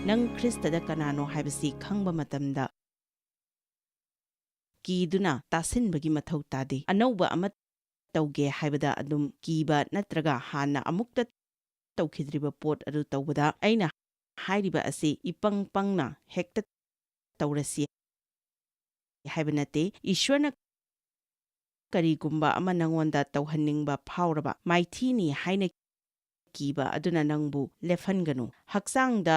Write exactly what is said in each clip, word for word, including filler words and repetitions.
ꯅꯪ ꯈ꯭ꯔꯤꯁꯇꯗ ꯀꯅꯥꯅꯣ ꯍꯥꯏꯕꯁꯤ ꯈꯪꯕ ꯃꯇꯝꯗ ꯀꯤꯗꯨꯅ ꯇꯥꯁꯤꯟꯕꯒꯤ ꯃꯊꯧ ꯇꯥꯗꯦ꯫ ꯑꯅꯧꯕ ꯑꯃ ꯇꯧꯒꯦ ꯍꯥꯏꯕꯗ ꯑꯗꯨꯝ ꯀꯤꯕ ꯅꯠꯇ꯭ꯔꯒ ꯍꯥꯟꯅ ꯑꯃꯨꯛꯇ ꯇꯧꯈꯤꯗ꯭ꯔꯤꯕ ꯄꯣꯠ ꯑꯗꯨ ꯇꯧꯕꯗ ꯑꯩꯅ ꯍꯥꯏꯔꯤꯕ ꯑꯁꯤ ꯏꯄꯪ ꯄꯪꯅ ꯍꯦꯛꯇ ꯇꯧꯔꯁꯤ ꯍꯥꯏꯕ ꯅꯠꯇꯦ꯫ ꯏꯁ꯭ꯋꯔꯅ ꯀꯔꯤꯒꯨꯝꯕ ꯑꯃ ꯅꯉꯣꯟꯗ ꯇꯧꯍꯟꯅꯤꯡꯕ ꯐꯥꯎꯔꯕ ꯃꯥꯏꯊꯤꯅꯤ ꯍꯥꯏꯅ ꯀꯤꯕ ꯑꯗꯨꯅ ꯅꯪꯕꯨ ꯂꯦꯞꯍꯟꯒꯅꯨ꯫ ꯍꯛꯆꯥꯡꯗ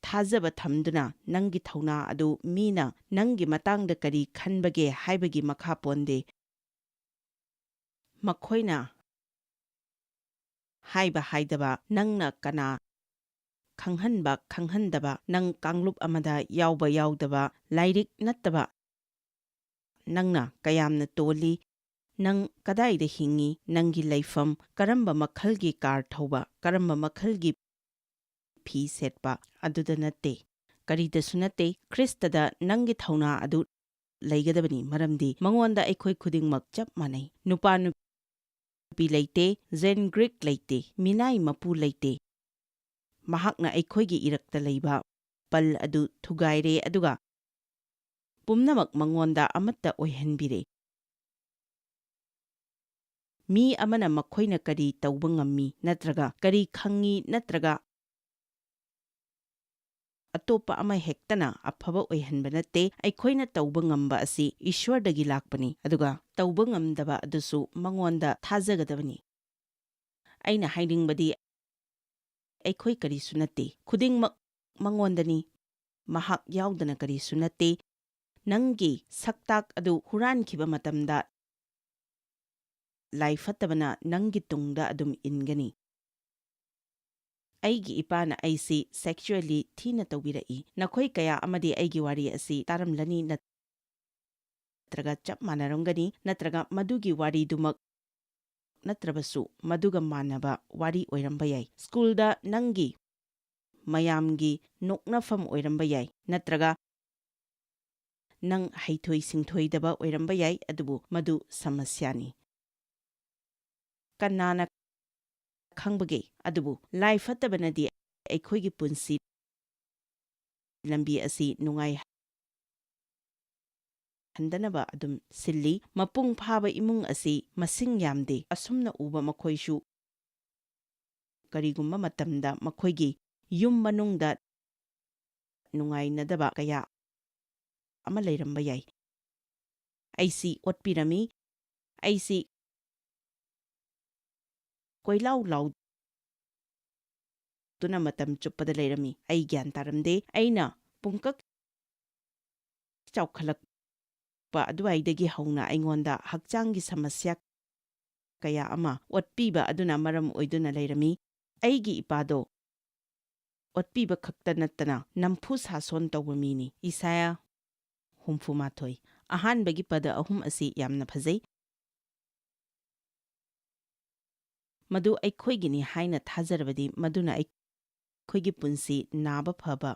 ꯊꯥꯖꯕ ꯊꯝꯗꯨꯅ ꯅꯪꯒꯤ ꯊꯧꯅꯥ ꯑꯗꯨ ꯃꯤꯅ ꯅꯪꯒꯤ ꯃꯇꯥꯡꯗ ꯀꯔꯤ ꯈꯟꯕꯒꯦ ꯍꯥꯏꯕꯒꯤ ꯃꯈꯥ ꯄꯣꯟꯗꯦ꯫ ꯃꯈꯣꯏꯅ ꯍꯥꯏꯕ ꯍꯥꯏꯗꯕ, ꯅꯪꯅ ꯀꯅꯥ, ꯈꯪꯍꯟꯕ ꯈꯪꯍꯟꯗꯕ, ꯅꯪ ꯀꯥꯡꯂꯨꯞ ꯑꯃꯗ ꯌꯥꯎꯕ ꯌꯥꯎꯗꯕ, ꯂꯥꯏꯔꯤꯛ ꯅꯠꯇꯕ, ꯅꯪꯅ ꯀꯌꯥꯝꯅ ꯇꯣꯜꯂꯤ, ꯅꯪ ꯀꯗꯥꯏꯗ ꯍꯤꯡꯉꯤ, ꯅꯪꯒꯤ ꯂꯩꯐꯝ, ꯀꯔꯝꯕ ꯃꯈꯜꯒꯤ ꯀꯥꯔ ꯊꯧꯕ, ꯀꯔꯝꯕ ꯃꯈꯜꯒꯤ ꯐꯤ ꯁꯦꯠꯄ, ꯑꯗꯨꯗ ꯅꯠꯇꯦ꯫ ꯀꯔꯤꯗꯁꯨ ꯅꯠꯇꯦ꯫ ꯈ꯭ꯔꯤꯁꯇꯗ ꯅꯪꯒꯤ ꯊꯧꯅꯥ ꯑꯗꯨ ꯂꯩꯒꯗꯕꯅꯤ, ꯃꯔꯝꯗꯤ ꯃꯉꯣꯟꯗ ꯑꯩꯈꯣꯏ ꯈꯨꯗꯤꯡꯃꯛ ꯆꯞ ꯃꯥꯟꯅꯩ꯫ ꯅꯨꯄꯥ ꯅꯨꯄꯤ ꯂꯩꯇꯦ, ꯖꯦꯟ ꯒ꯭ꯔꯤꯛ ꯂꯩꯇꯦ, ꯃꯤꯅꯥꯏ ꯃꯄꯨ ꯂꯩꯇꯦ꯫ ꯃꯍꯥꯛꯅ ꯑꯩꯈꯣꯏꯒꯤ ꯏꯔꯛꯇ ꯂꯩꯕ ꯄꯜ ꯑꯗꯨ ꯊꯨꯒꯥꯏꯔꯦ, ꯑꯗꯨꯒ ꯄꯨꯝꯅꯃꯛ ꯃꯉꯣꯟꯗ ꯑꯃꯠꯇ ꯑꯣꯏꯍꯟꯕꯤꯔꯦ꯫ ꯃꯤ ꯑꯃꯅ ꯃꯈꯣꯏꯅ ꯀꯔꯤ ꯇꯧꯕ ꯉꯝꯃꯤ ꯅꯠꯇ꯭ꯔꯒ ꯀꯔꯤ ꯈꯪꯉꯤ ꯅꯠꯇ꯭ꯔꯒ ꯑꯇꯣꯞꯄ ꯑꯃ ꯍꯦꯛꯇꯅ ꯑꯐꯕ ꯑꯣꯏꯍꯟꯕ ꯅꯠꯇꯦ꯫ ꯑꯩꯈꯣꯏꯅ ꯇꯧꯕ ꯉꯝꯕ ꯑꯁꯤ ꯏꯁ꯭ꯋꯔꯗꯒꯤ ꯂꯥꯛꯄꯅꯤ, ꯑꯗꯨꯒ ꯇꯧꯕ ꯉꯝꯗꯕ ꯑꯗꯨꯁꯨ ꯃꯉꯣꯟꯗ ꯊꯥꯖꯒꯗꯕꯅꯤ꯫ ꯑꯩꯅ ꯍꯥꯏꯅꯤꯡꯕꯗꯤ, ꯑꯩꯈꯣꯏ ꯀꯔꯤꯁꯨ ꯅꯠꯇꯦ, ꯈꯨꯗꯤꯡꯃꯛ ꯃꯉꯣꯟꯗꯅꯤ꯫ ꯃꯍꯥꯛ ꯌꯥꯎꯗꯅ ꯀꯔꯤꯁꯨ ꯅꯠꯇꯦ꯫ ꯅꯪꯒꯤ ꯁꯛꯇꯥꯛ ꯑꯗꯨ ꯍꯨꯔꯥꯟꯈꯤꯕ ꯃꯇꯝꯗ, ꯂꯥꯏ ꯐꯠꯇꯕꯅ ꯅꯪꯒꯤ ꯇꯨꯡꯗ ꯑꯗꯨꯝ ꯏꯟꯒꯅꯤ꯫ ꯑꯩꯒꯤ ꯏꯄꯥꯅ ꯑꯩꯁꯤ ꯁꯦꯛꯁꯨꯑꯦꯜꯂꯤ ꯊꯤꯅ ꯇꯧꯕꯤꯔꯛꯏ꯫ ꯅꯈꯣꯏ ꯀꯌꯥ ꯑꯃꯗꯤ ꯑꯩꯒꯤ ꯋꯥꯔꯤ ꯑꯁꯤ ꯇꯥꯔꯝꯂꯅꯤ ꯅꯠꯇ꯭ꯔꯒ ꯆꯞ ꯃꯥꯟꯅꯔꯝꯒꯅꯤ, ꯅꯠꯇ꯭ꯔꯒ ꯃꯗꯨꯒꯤ ꯋꯥꯔꯤꯗꯨꯃꯛ ꯅꯠꯇ꯭ꯔꯕꯁꯨ ꯃꯗꯨꯒ ꯃꯥꯟꯅꯕ ꯋꯥꯔꯤ ꯑꯣꯏꯔꯝꯕ ꯌꯥꯏ꯫ ꯁ꯭ꯀꯨꯜꯗ ꯅꯪꯒꯤ ꯃꯌꯥꯝꯒꯤ ꯅꯣꯛꯅꯐꯝ ꯑꯣꯏꯔꯝꯕ ꯌꯥꯏ, ꯅꯠꯇ꯭ꯔꯒ ꯅꯪ ꯍꯩꯊꯣꯏ ꯁꯤꯡꯊꯣꯏꯗꯕ ꯑꯣꯏꯔꯝꯕ ꯌꯥꯏ, ꯑꯗꯨꯕꯨ ꯃꯗꯨ ꯁꯃꯁ꯭ꯌꯥꯅꯤ꯫ ꯀꯅꯥꯅ ꯈꯪꯕꯒꯦ? ꯑꯗꯨꯕꯨ ꯂꯥꯏ ꯐꯠꯇꯕꯅꯗꯤ ꯑꯩꯈꯣꯏꯒꯤ ꯄꯨꯟꯁꯤ ꯂꯝꯕꯤ ꯑꯁꯤ ꯅꯨꯡꯉꯥꯏꯍꯟꯗꯅꯕ ꯑꯗꯨꯝ ꯁꯤꯜꯂꯤ꯫ ꯃꯄꯨꯡ ꯐꯥꯕ ꯏꯃꯨꯡ ꯑꯁꯤ ꯃꯁꯤꯡ ꯌꯥꯝꯗꯦ꯫ ꯑꯁꯨꯝꯅ ꯎꯕ ꯃꯈꯣꯏꯁꯨ ꯀꯔꯤꯒꯨꯝꯕ ꯃꯇꯝꯗ ꯃꯈꯣꯏꯒꯤ ꯌꯨꯝ ꯃꯅꯨꯡꯗ ꯅꯨꯡꯉꯥꯏꯅꯗꯕ ꯀꯌꯥ ꯑꯃ ꯂꯩꯔꯝꯕ ꯌꯥꯏ꯫ ꯑꯩꯁꯤ ꯑꯣꯠꯄꯤꯔꯝꯃꯤ꯫ ꯑꯩꯁꯤ ꯀꯣꯏꯂꯥꯎ ꯂꯥꯎꯗꯨꯅ ꯃꯇꯝ ꯆꯨꯞꯄꯗ ꯂꯩꯔꯝꯃꯤ꯫ ꯑꯩ ꯒ꯭ꯌꯥꯟ ꯇꯥꯔꯝꯗꯦ꯫ ꯑꯩꯅ ꯄꯨꯡꯀꯛ ꯆꯥꯎꯈꯠꯂꯛꯄ ꯑꯗꯨꯋꯥꯏꯗꯒꯤ ꯍꯧꯅ ꯑꯩꯉꯣꯟꯗ ꯍꯛꯆꯥꯡꯒꯤ ꯁꯃꯁ꯭ꯌꯥ ꯀꯌꯥ ꯑꯃ ꯑꯣꯠꯄꯤꯕ ꯑꯗꯨꯅ ꯃꯔꯝ ꯑꯣꯏꯗꯨꯅ ꯂꯩꯔꯝꯃꯤ꯫ ꯑꯩꯒꯤ ꯏꯄꯥꯗꯣ ꯑꯣꯠꯄꯤꯕ ꯈꯛꯇ ꯅꯠꯇꯅ ꯅꯝꯐꯨ ꯁꯥꯁꯣꯟ ꯇꯧꯕ ꯃꯤꯅꯤ꯫ ꯏꯁꯥꯌꯥ ꯍꯨꯝꯐꯨ ꯃꯥꯊꯣꯏ, ꯑꯍꯥꯟꯕꯒꯤ ꯄꯗ ꯑꯍꯨꯝ ꯑꯁꯤ ꯌꯥꯝꯅ ꯐꯖꯩ꯫ ꯃꯗꯨ ꯑꯩꯈꯣꯏꯒꯤꯅꯤ ꯍꯥꯏꯅ ꯊꯥꯖꯔꯕꯗꯤ ꯃꯗꯨꯅ ꯑꯩꯈꯣꯏꯒꯤ ꯄꯨꯟꯁꯤ ꯅꯥꯕ ꯐꯕ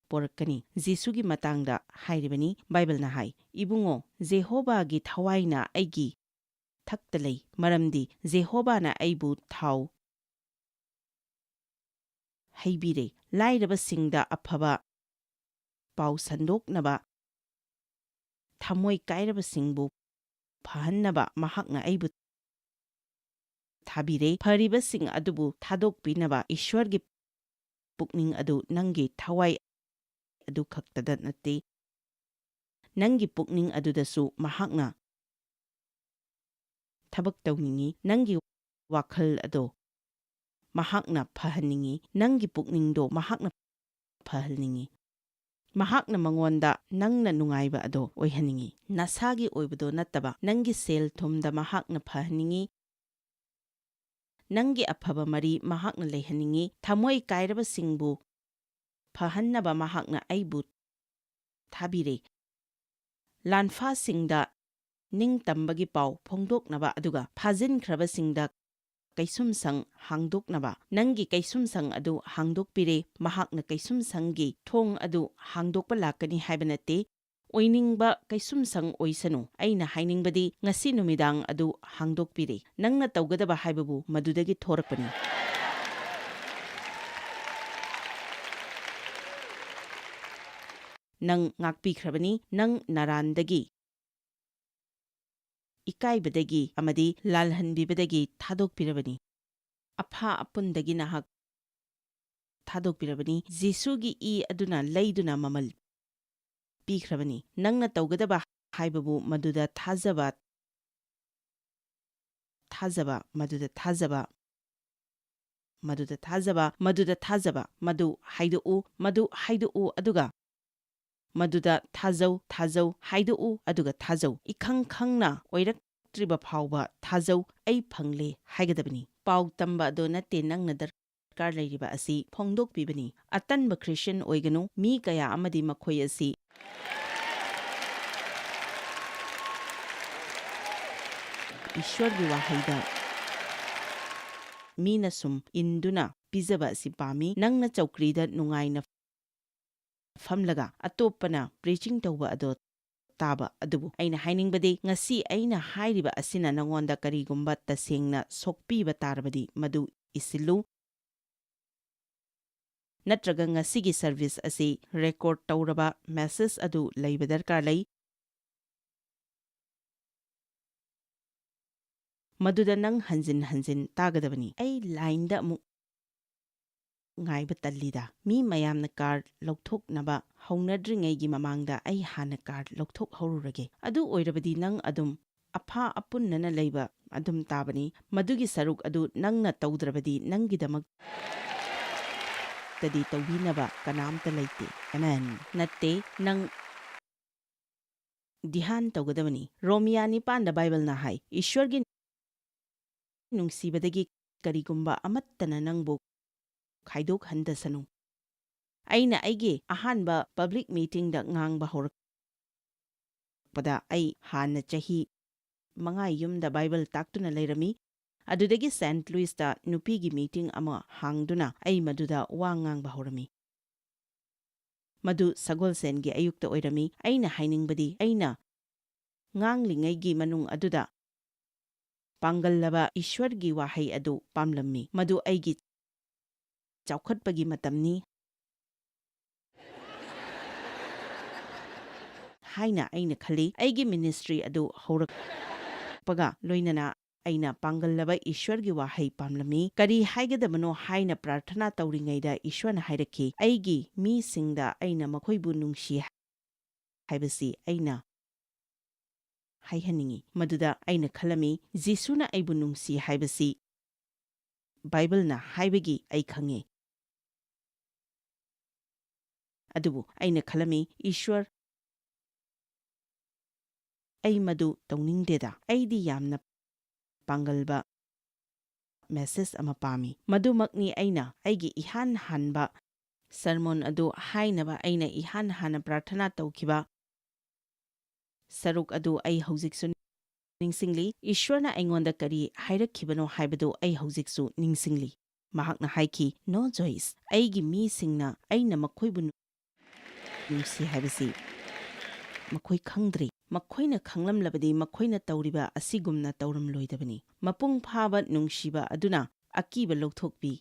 ꯄꯣꯔꯛꯀꯅꯤ꯫ ꯖꯤꯁꯨꯒꯤ ꯃꯇꯥꯡꯗ ꯍꯥꯏꯔꯤꯕꯅꯤ꯫ ꯕꯥꯏꯕꯜꯅ ꯍꯥꯏ, "ꯏꯕꯨꯡꯉꯣ, ꯖꯦꯍꯣꯕꯥꯒꯤ ꯊꯋꯥꯏꯅ ꯑꯩꯒꯤ ꯊꯛꯇ ꯂꯩ, ꯃꯔꯝꯗꯤ ꯖꯦꯍꯣꯕꯥꯅ ꯑꯩꯕꯨ ꯊꯥꯎ ꯍꯩꯕꯤꯔꯦ꯫ ꯂꯥꯏꯔꯕꯁꯤꯡꯗ ꯑꯐꯕ ꯄꯥꯎ ꯁꯟꯗꯣꯛꯅꯕ, ꯊꯃꯣꯏ ꯀꯥꯏꯔꯕꯁꯤꯡꯕꯨ ꯐꯍꯟꯅꯕ ꯃꯍꯥꯛꯅ ꯑꯩꯕꯨ ꯊꯥꯕꯤꯔꯦ꯫ ꯐꯔꯤꯕꯁꯤꯡ ꯑꯗꯨꯕꯨ ꯊꯥꯗꯣꯛꯄꯤꯅꯕ ꯏꯁ꯭ꯋꯔꯒꯤ ꯄꯨꯛꯅꯤꯡ ꯑꯗꯨ ꯅꯪꯒꯤ ꯊꯋꯥꯏ ꯑꯗꯨ ꯈꯛꯇꯗ ꯅꯠꯇꯦ, ꯅꯪꯒꯤ ꯄꯨꯛꯅꯤꯡ ꯑꯗꯨꯗꯁꯨ ꯃꯍꯥꯛꯅ ꯊꯕꯛ ꯇꯧꯅꯤꯡꯏ꯫ ꯅꯪꯒꯤ ꯋꯥꯈꯜ ꯑꯗꯣ ꯃꯍꯥꯛꯅ ꯐꯍꯟꯅꯤꯡꯏ꯫ ꯅꯪꯒꯤ ꯄꯨꯛꯅꯤꯡꯗꯣ ꯃꯍꯥꯛꯅ ꯐꯍꯟꯅꯤꯡꯏ꯫ ꯃꯍꯥꯛꯅ ꯃꯉꯣꯟꯗ ꯅꯪꯅ ꯅꯨꯡꯉꯥꯏꯕ ꯑꯗꯣ ꯑꯣꯏꯍꯟꯅꯤꯡꯏ꯫ ꯅꯁꯥꯒꯤ ꯑꯣꯏꯕꯗꯣ ꯅꯠꯇꯕ, ꯅꯪꯒꯤ ꯁꯦꯜ ꯊꯨꯝꯗ ꯃꯍꯥꯛꯅ ꯐꯍꯟꯅꯤꯡꯏ꯫ ꯅꯪꯒꯤ ꯑꯐꯕ ꯃꯔꯤ ꯃꯍꯥꯛꯅ ꯂꯩꯍꯟꯅꯤꯡꯏ꯫ ꯊꯃꯣꯏ ꯀꯥꯏꯔꯕꯁꯤꯡꯕꯨ ꯐꯍꯟꯅꯕ ꯃꯍꯥꯛꯅ ꯑꯩꯕꯨ ꯊꯥꯕꯤꯔꯦ꯫ ꯂꯥꯟꯐꯥꯁꯤꯡꯗ ꯅꯤꯡꯇꯝꯕꯒꯤ ꯄꯥꯎ ꯐꯣꯡꯗꯣꯛꯅꯕ, ꯑꯗꯨꯒ ꯐꯥꯖꯤꯟꯈ꯭ꯔꯕꯁꯤꯡꯗ ꯀꯩꯁꯨꯝꯁꯪ ꯍꯥꯡꯗꯣꯛꯅꯕ꯫ ꯅꯪꯒꯤ ꯀꯩꯁꯨꯝꯁꯪ ꯑꯗꯨ ꯍꯥꯡꯗꯣꯛꯄꯤꯔꯦ꯫ ꯃꯍꯥꯛꯅ ꯀꯩꯁꯨꯝꯁꯪꯒꯤ ꯊꯣꯡ ꯑꯗꯨ ꯍꯥꯡꯗꯣꯛꯄ ꯂꯥꯛꯀꯅꯤ ꯍꯥꯏꯕ ꯅꯠꯇꯦ꯫ ꯑꯣꯏꯅꯤꯡꯕ ꯀꯩꯁꯨꯝꯁꯪ ꯑꯣꯏꯁꯅꯨ꯫ ꯑꯩꯅ ꯍꯥꯏꯅꯤꯡꯕꯗꯤ ꯉꯁꯤ ꯅꯨꯃꯤꯗꯥꯡ ꯑꯗꯨ ꯍꯥꯡꯗꯣꯛꯄꯤꯔꯦ꯫ ꯅꯪꯅ ꯇꯧꯒꯗꯕ ꯍꯥꯏꯕꯕꯨ ꯃꯗꯨꯗꯒꯤ ꯊꯣꯔꯛꯄꯅꯤ꯫ ꯅꯪ ꯉꯥꯛꯄꯤꯈ꯭ꯔꯕꯅꯤ, ꯅꯪ ꯅꯔꯥꯟꯗꯒꯤ, ꯏꯀꯥꯏꯕꯗꯒꯤ ꯑꯃꯗꯤ ꯂꯥꯜꯍꯟꯕꯤꯕꯗꯒꯤ ꯊꯥꯗꯣꯛꯄꯤꯔꯕꯅꯤ꯫ ꯑꯐꯥ ꯑꯄꯨꯟꯗꯒꯤ ꯅꯍꯥꯛ ꯊꯥꯗꯣꯛꯄꯤꯔꯕꯅꯤ꯫ ꯖꯤꯁꯨꯒꯤ ꯏ ꯑꯗꯨꯅ ꯂꯩꯗꯨꯅ ꯃꯃꯜ ꯄꯤꯈ꯭ꯔꯕꯅꯤ꯫ ꯅꯪꯅ ꯇꯧꯒꯗꯕ ꯍꯥꯏꯕꯕꯨ ꯃꯗꯨꯗ ꯊꯥꯖꯕ, ꯊꯥꯖꯕ, ꯃꯗꯨꯗ ꯊꯥꯖꯕ, ꯃꯗꯨꯗ ꯊꯥꯖꯕ, ꯃꯗꯨꯗ ꯊꯥꯖꯕ, ꯃꯗꯨ ꯍꯥꯏꯗꯣꯛꯎ, ꯃꯗꯨ ꯍꯥꯏꯗꯣꯛꯎ, ꯑꯗꯨꯒ ꯃꯗꯨꯗ ꯊꯥꯖꯧ, ꯊꯥꯖꯧ, ꯍꯥꯏꯗꯣꯛꯎ, ꯑꯗꯨꯒ ꯊꯥꯖꯧ꯫ ꯏꯈꯪ ꯈꯪꯅ ꯑꯣꯏꯔꯛꯇ꯭ꯔꯤꯕ ꯐꯥꯎꯕ ꯊꯥꯖꯧ, "ꯑꯩ ꯐꯪꯂꯦ" ꯍꯥꯏꯒꯗꯕꯅꯤ꯫ ꯄꯥꯎ ꯇꯝꯕ ꯑꯗꯨ ꯅꯠꯇꯦ ꯅꯪꯅ ꯗꯔꯀꯥꯔ ꯂꯩꯔꯤꯕ ꯑꯁꯤ ꯐꯣꯡꯗꯣꯛꯄꯤꯕꯅꯤ꯫ ꯑꯇꯟꯕ ꯈ꯭ꯔꯤꯁꯇꯤꯌꯥꯟ ꯑꯣꯏꯒꯅꯨ, ꯃꯤ ꯀꯌꯥ ꯑꯃꯗꯤ ꯃꯈꯣꯏ ꯑꯁꯤ ꯏꯁ꯭ꯋꯔꯒꯤ ꯋꯥꯍꯩꯗ ꯃꯤꯅ ꯁꯨꯝ ꯏꯟꯗꯨꯅ ꯄꯤꯖꯕ ꯑꯁꯤ ꯄꯥꯝꯃꯤ꯫ ꯅꯪꯅ ꯆꯧꯀ꯭ꯔꯤꯗ ꯅꯨꯡꯉꯥꯏꯅ ꯐꯝꯂꯒ ꯑꯇꯣꯞꯄꯅ ꯄ꯭ꯔꯤꯆꯤꯡ ꯇꯧꯕ ꯑꯗꯣ ꯇꯥꯕ꯫ ꯑꯗꯨꯕꯨ ꯑꯩꯅ ꯍꯥꯏꯅꯤꯡꯕꯗꯤ, ꯉꯁꯤ ꯑꯩꯅ ꯍꯥꯏꯔꯤꯕ ꯑꯁꯤꯅ ꯅꯉꯣꯟꯗ ꯀꯔꯤꯒꯨꯝꯕ ꯇꯁꯦꯡꯅ ꯁꯣꯛꯄꯤꯕ ꯇꯥꯔꯕꯗꯤ, ꯃꯗꯨ ꯏꯁꯤꯜꯂꯨ꯫ ꯅꯠꯇ꯭ꯔꯒ ꯉꯁꯤꯒꯤ ꯁꯔꯚꯤꯁ ꯑꯁꯤ ꯔꯦꯀꯣꯔꯗ ꯇꯧꯔꯕ ꯃꯦꯁꯦꯖ ꯑꯗꯨ ꯂꯩꯕ ꯗꯔꯀꯥꯔ ꯂꯩ꯫ ꯃꯗꯨꯗ ꯅꯪ ꯍꯟꯖꯤꯟ ꯍꯟꯖꯤꯟ ꯇꯥꯒꯗꯕꯅꯤ꯫ ꯑꯩ ꯂꯥꯏꯟꯗ ꯑꯃꯨꯛ ꯉꯥꯏꯕ ꯇꯜꯂꯤꯗ꯫ ꯃꯤ ꯃꯌꯥꯝꯅ ꯀꯥꯔꯗ ꯂꯧꯊꯣꯛꯅꯕ ꯍꯧꯅꯗ꯭ꯔꯤꯉꯩꯒꯤ ꯃꯃꯥꯡꯗ ꯑꯩ ꯍꯥꯟꯅ ꯀꯥꯔꯗ ꯂꯧꯊꯣꯛꯍꯧꯔꯨꯔꯒꯦ꯫ ꯑꯗꯨ ꯑꯣꯏꯔꯕꯗꯤ ꯅꯪ ꯑꯗꯨꯝ ꯑꯐꯥ ꯑꯄꯨꯟꯅꯅ ꯂꯩꯕ ꯑꯗꯨꯝ ꯇꯥꯕꯅꯤ꯫ ꯃꯗꯨꯒꯤ ꯁꯔꯨꯛ ꯑꯗꯨ ꯅꯪꯅ ꯇꯧꯗ꯭ꯔꯕꯗꯤ ꯅꯪꯒꯤꯗꯃꯛꯇꯗꯤ ꯇꯧꯕꯤꯅꯕ ꯀꯅꯥꯝꯇ ꯂꯩꯇꯦ꯫ ꯑꯃꯦꯟ꯫ ꯅꯠꯇꯦ, ꯅꯪ ꯙ꯭ꯌꯥꯟ ꯇꯧꯒꯗꯕꯅꯤ꯫ ꯔꯣꯃꯤꯌꯥ ꯅꯤꯄꯥꯟꯗ ꯕꯥꯏꯕꯜꯅ ꯍꯥꯏ, "ꯏꯁ꯭ꯋꯔꯒꯤ ꯅꯨꯡꯁꯤꯕꯗꯒꯤ ꯀꯔꯤꯒꯨꯝꯕ ꯑꯃꯠꯇꯅ ꯅꯪꯕꯨ ꯈꯥꯏꯗꯣꯛꯍꯟꯗꯁꯅꯨ꯫" ꯑꯩꯅ ꯑꯩꯒꯤ ꯑꯍꯥꯟꯕ ꯄꯕ꯭ꯂꯤꯛ ꯃꯤꯇꯤꯡꯗ ꯉꯥꯡꯕ ꯍꯧꯔꯛꯄꯗ, ꯑꯩ ꯍꯥꯟꯅ ꯆꯍꯤ ꯃꯉꯥ ꯌꯨꯝꯗ ꯕꯥꯏꯕꯜ ꯇꯥꯛꯇꯨꯅ ꯂꯩꯔꯝꯃꯤ꯫ ꯑꯗꯨꯗꯒꯤ ꯁꯦꯟꯠ ꯂꯨꯏꯁꯇ ꯅꯨꯄꯤꯒꯤ ꯃꯤꯇꯤꯡ ꯑꯃ ꯍꯥꯡꯗꯨꯅ ꯑꯩ ꯃꯗꯨꯗ ꯋꯥ ꯉꯥꯡꯕ ꯍꯧꯔꯝꯃꯤ꯫ ꯃꯗꯨ ꯁꯒꯣꯜꯁꯦꯟꯒꯤ ꯑꯌꯨꯛꯇ ꯑꯣꯏꯔꯝꯃꯤ꯫ ꯑꯩꯅ ꯍꯥꯏꯅꯤꯡꯕꯗꯤ, ꯑꯩꯅ ꯉꯥꯡꯂꯤꯉꯩꯒꯤ ꯃꯅꯨꯡ ꯑꯗꯨꯗ ꯄꯥꯡꯒꯜꯂꯕ ꯏꯁ꯭ꯋꯔꯒꯤ ꯋꯥꯍꯩ ꯑꯗꯨ ꯄꯥꯝꯂꯝꯃꯤ꯫ ꯃꯗꯨ ꯑꯩꯒꯤ ꯆꯥꯎꯈꯠꯄꯒꯤ ꯃꯇꯝꯅꯤ꯫ ꯍꯥꯏꯅ ꯑꯩꯅ ꯈꯜꯂꯤ꯫ ꯑꯩꯒꯤ ministry ꯑꯗꯨ ꯍꯧꯔꯛꯄꯒ ꯂꯣꯏꯅꯅ ꯑꯩꯅ ꯄꯥꯡꯒꯜꯂꯕ ꯏꯁ꯭ꯋꯔꯒꯤ ꯋꯥꯍꯩ ꯄꯥꯝꯂꯝꯃꯤ꯫ ꯀꯔꯤ ꯍꯥꯏꯒꯗꯕꯅꯣ ꯍꯥꯏꯅ ꯄ꯭ꯔꯥꯔꯊꯅꯥ ꯇꯧꯔꯤꯉꯩꯗ ꯏꯁ꯭ꯋꯔꯅ ꯍꯥꯏꯔꯛꯈꯤ, "ꯑꯩꯒꯤ ꯃꯤꯁꯤꯡꯗ ꯑꯩꯅ ꯃꯈꯣꯏꯕꯨ ꯅꯨꯡꯁꯤ ꯍꯥꯏꯕꯁꯤ ꯑꯩꯅ ꯍꯥꯏꯍꯟꯅꯤꯡꯏ꯫" ꯃꯗꯨꯗ ꯑꯩꯅ ꯈꯜꯂꯝꯃꯤ, "ꯖꯤꯁꯨꯅ ꯑꯩꯕꯨ ꯅꯨꯡꯁꯤ ꯍꯥꯏꯕꯁꯤ ꯕꯥꯏꯕꯜꯅ ꯍꯥꯏꯕꯒꯤ ꯑꯩ ꯈꯪꯉꯤ꯫" ꯑꯗꯨꯕꯨ ꯑꯩꯅ ꯈꯜꯂꯝꯃꯤ, "ꯏꯁ꯭ꯋꯔ, ꯑꯩ ꯃꯗꯨ ꯇꯧꯅꯤꯡꯗꯦꯗ꯫ ꯑꯩꯗꯤ ꯌꯥꯝꯅ ꯄꯥꯡꯒꯜꯕ message ꯑꯃ ꯄꯥꯝꯃꯤ꯫" ꯃꯗꯨꯃꯛꯅꯤ ꯑꯩꯅ ꯑꯩꯒꯤ ꯏꯍꯥꯟ ꯍꯥꯟꯕ sermon ꯑꯗꯨ ꯍꯥꯏꯅꯕ ꯑꯩꯅ ꯏꯍꯥꯟ ꯍꯥꯟꯅ ꯄ꯭ꯔꯥꯔꯊꯅꯥ ꯇꯧꯈꯤꯕ ꯁꯔꯨꯛ ꯑꯗꯨ ꯑꯩ ꯍꯧꯖꯤꯛꯁꯨ ꯅꯤꯡꯁꯤꯡꯂꯤ꯫ ꯏꯁ꯭ꯋꯔꯅ ꯑꯩꯉꯣꯟꯗ ꯀꯔꯤ ꯍꯥꯏꯔꯛꯈꯤꯕꯅꯣ ꯍꯥꯏꯕꯗꯨ ꯑꯩ ꯍꯧꯖꯤꯛꯁꯨ ꯅꯤꯡꯁꯤꯡꯂꯤ꯫ ꯃꯍꯥꯛꯅ ꯍꯥꯏꯈꯤ, "ꯅꯣ, ꯖꯣꯏꯁ, ꯑꯩꯒꯤ ꯃꯤꯁꯤꯡꯅ ꯑꯩꯅ ꯃꯈꯣꯏꯕꯨ ꯅꯨꯡꯁꯤ ꯍꯥꯏꯕꯁꯤ ꯃꯈꯣꯏ ꯈꯪꯗ꯭ꯔꯤ꯫ ꯃꯈꯣꯏꯅ ꯈꯪꯂꯝꯂꯕꯗꯤ ꯃꯈꯣꯏꯅ ꯇꯧꯔꯤꯕ ꯑꯁꯤꯒꯨꯝꯅ ꯇꯧꯔꯝꯂꯣꯏꯗꯕꯅꯤ꯫" ꯃꯄꯨꯡ ꯐꯥꯕ ꯅꯨꯡꯁꯤꯕ ꯑꯗꯨꯅ ꯑꯀꯤꯕ ꯂꯧꯊꯣꯛꯄꯤ꯫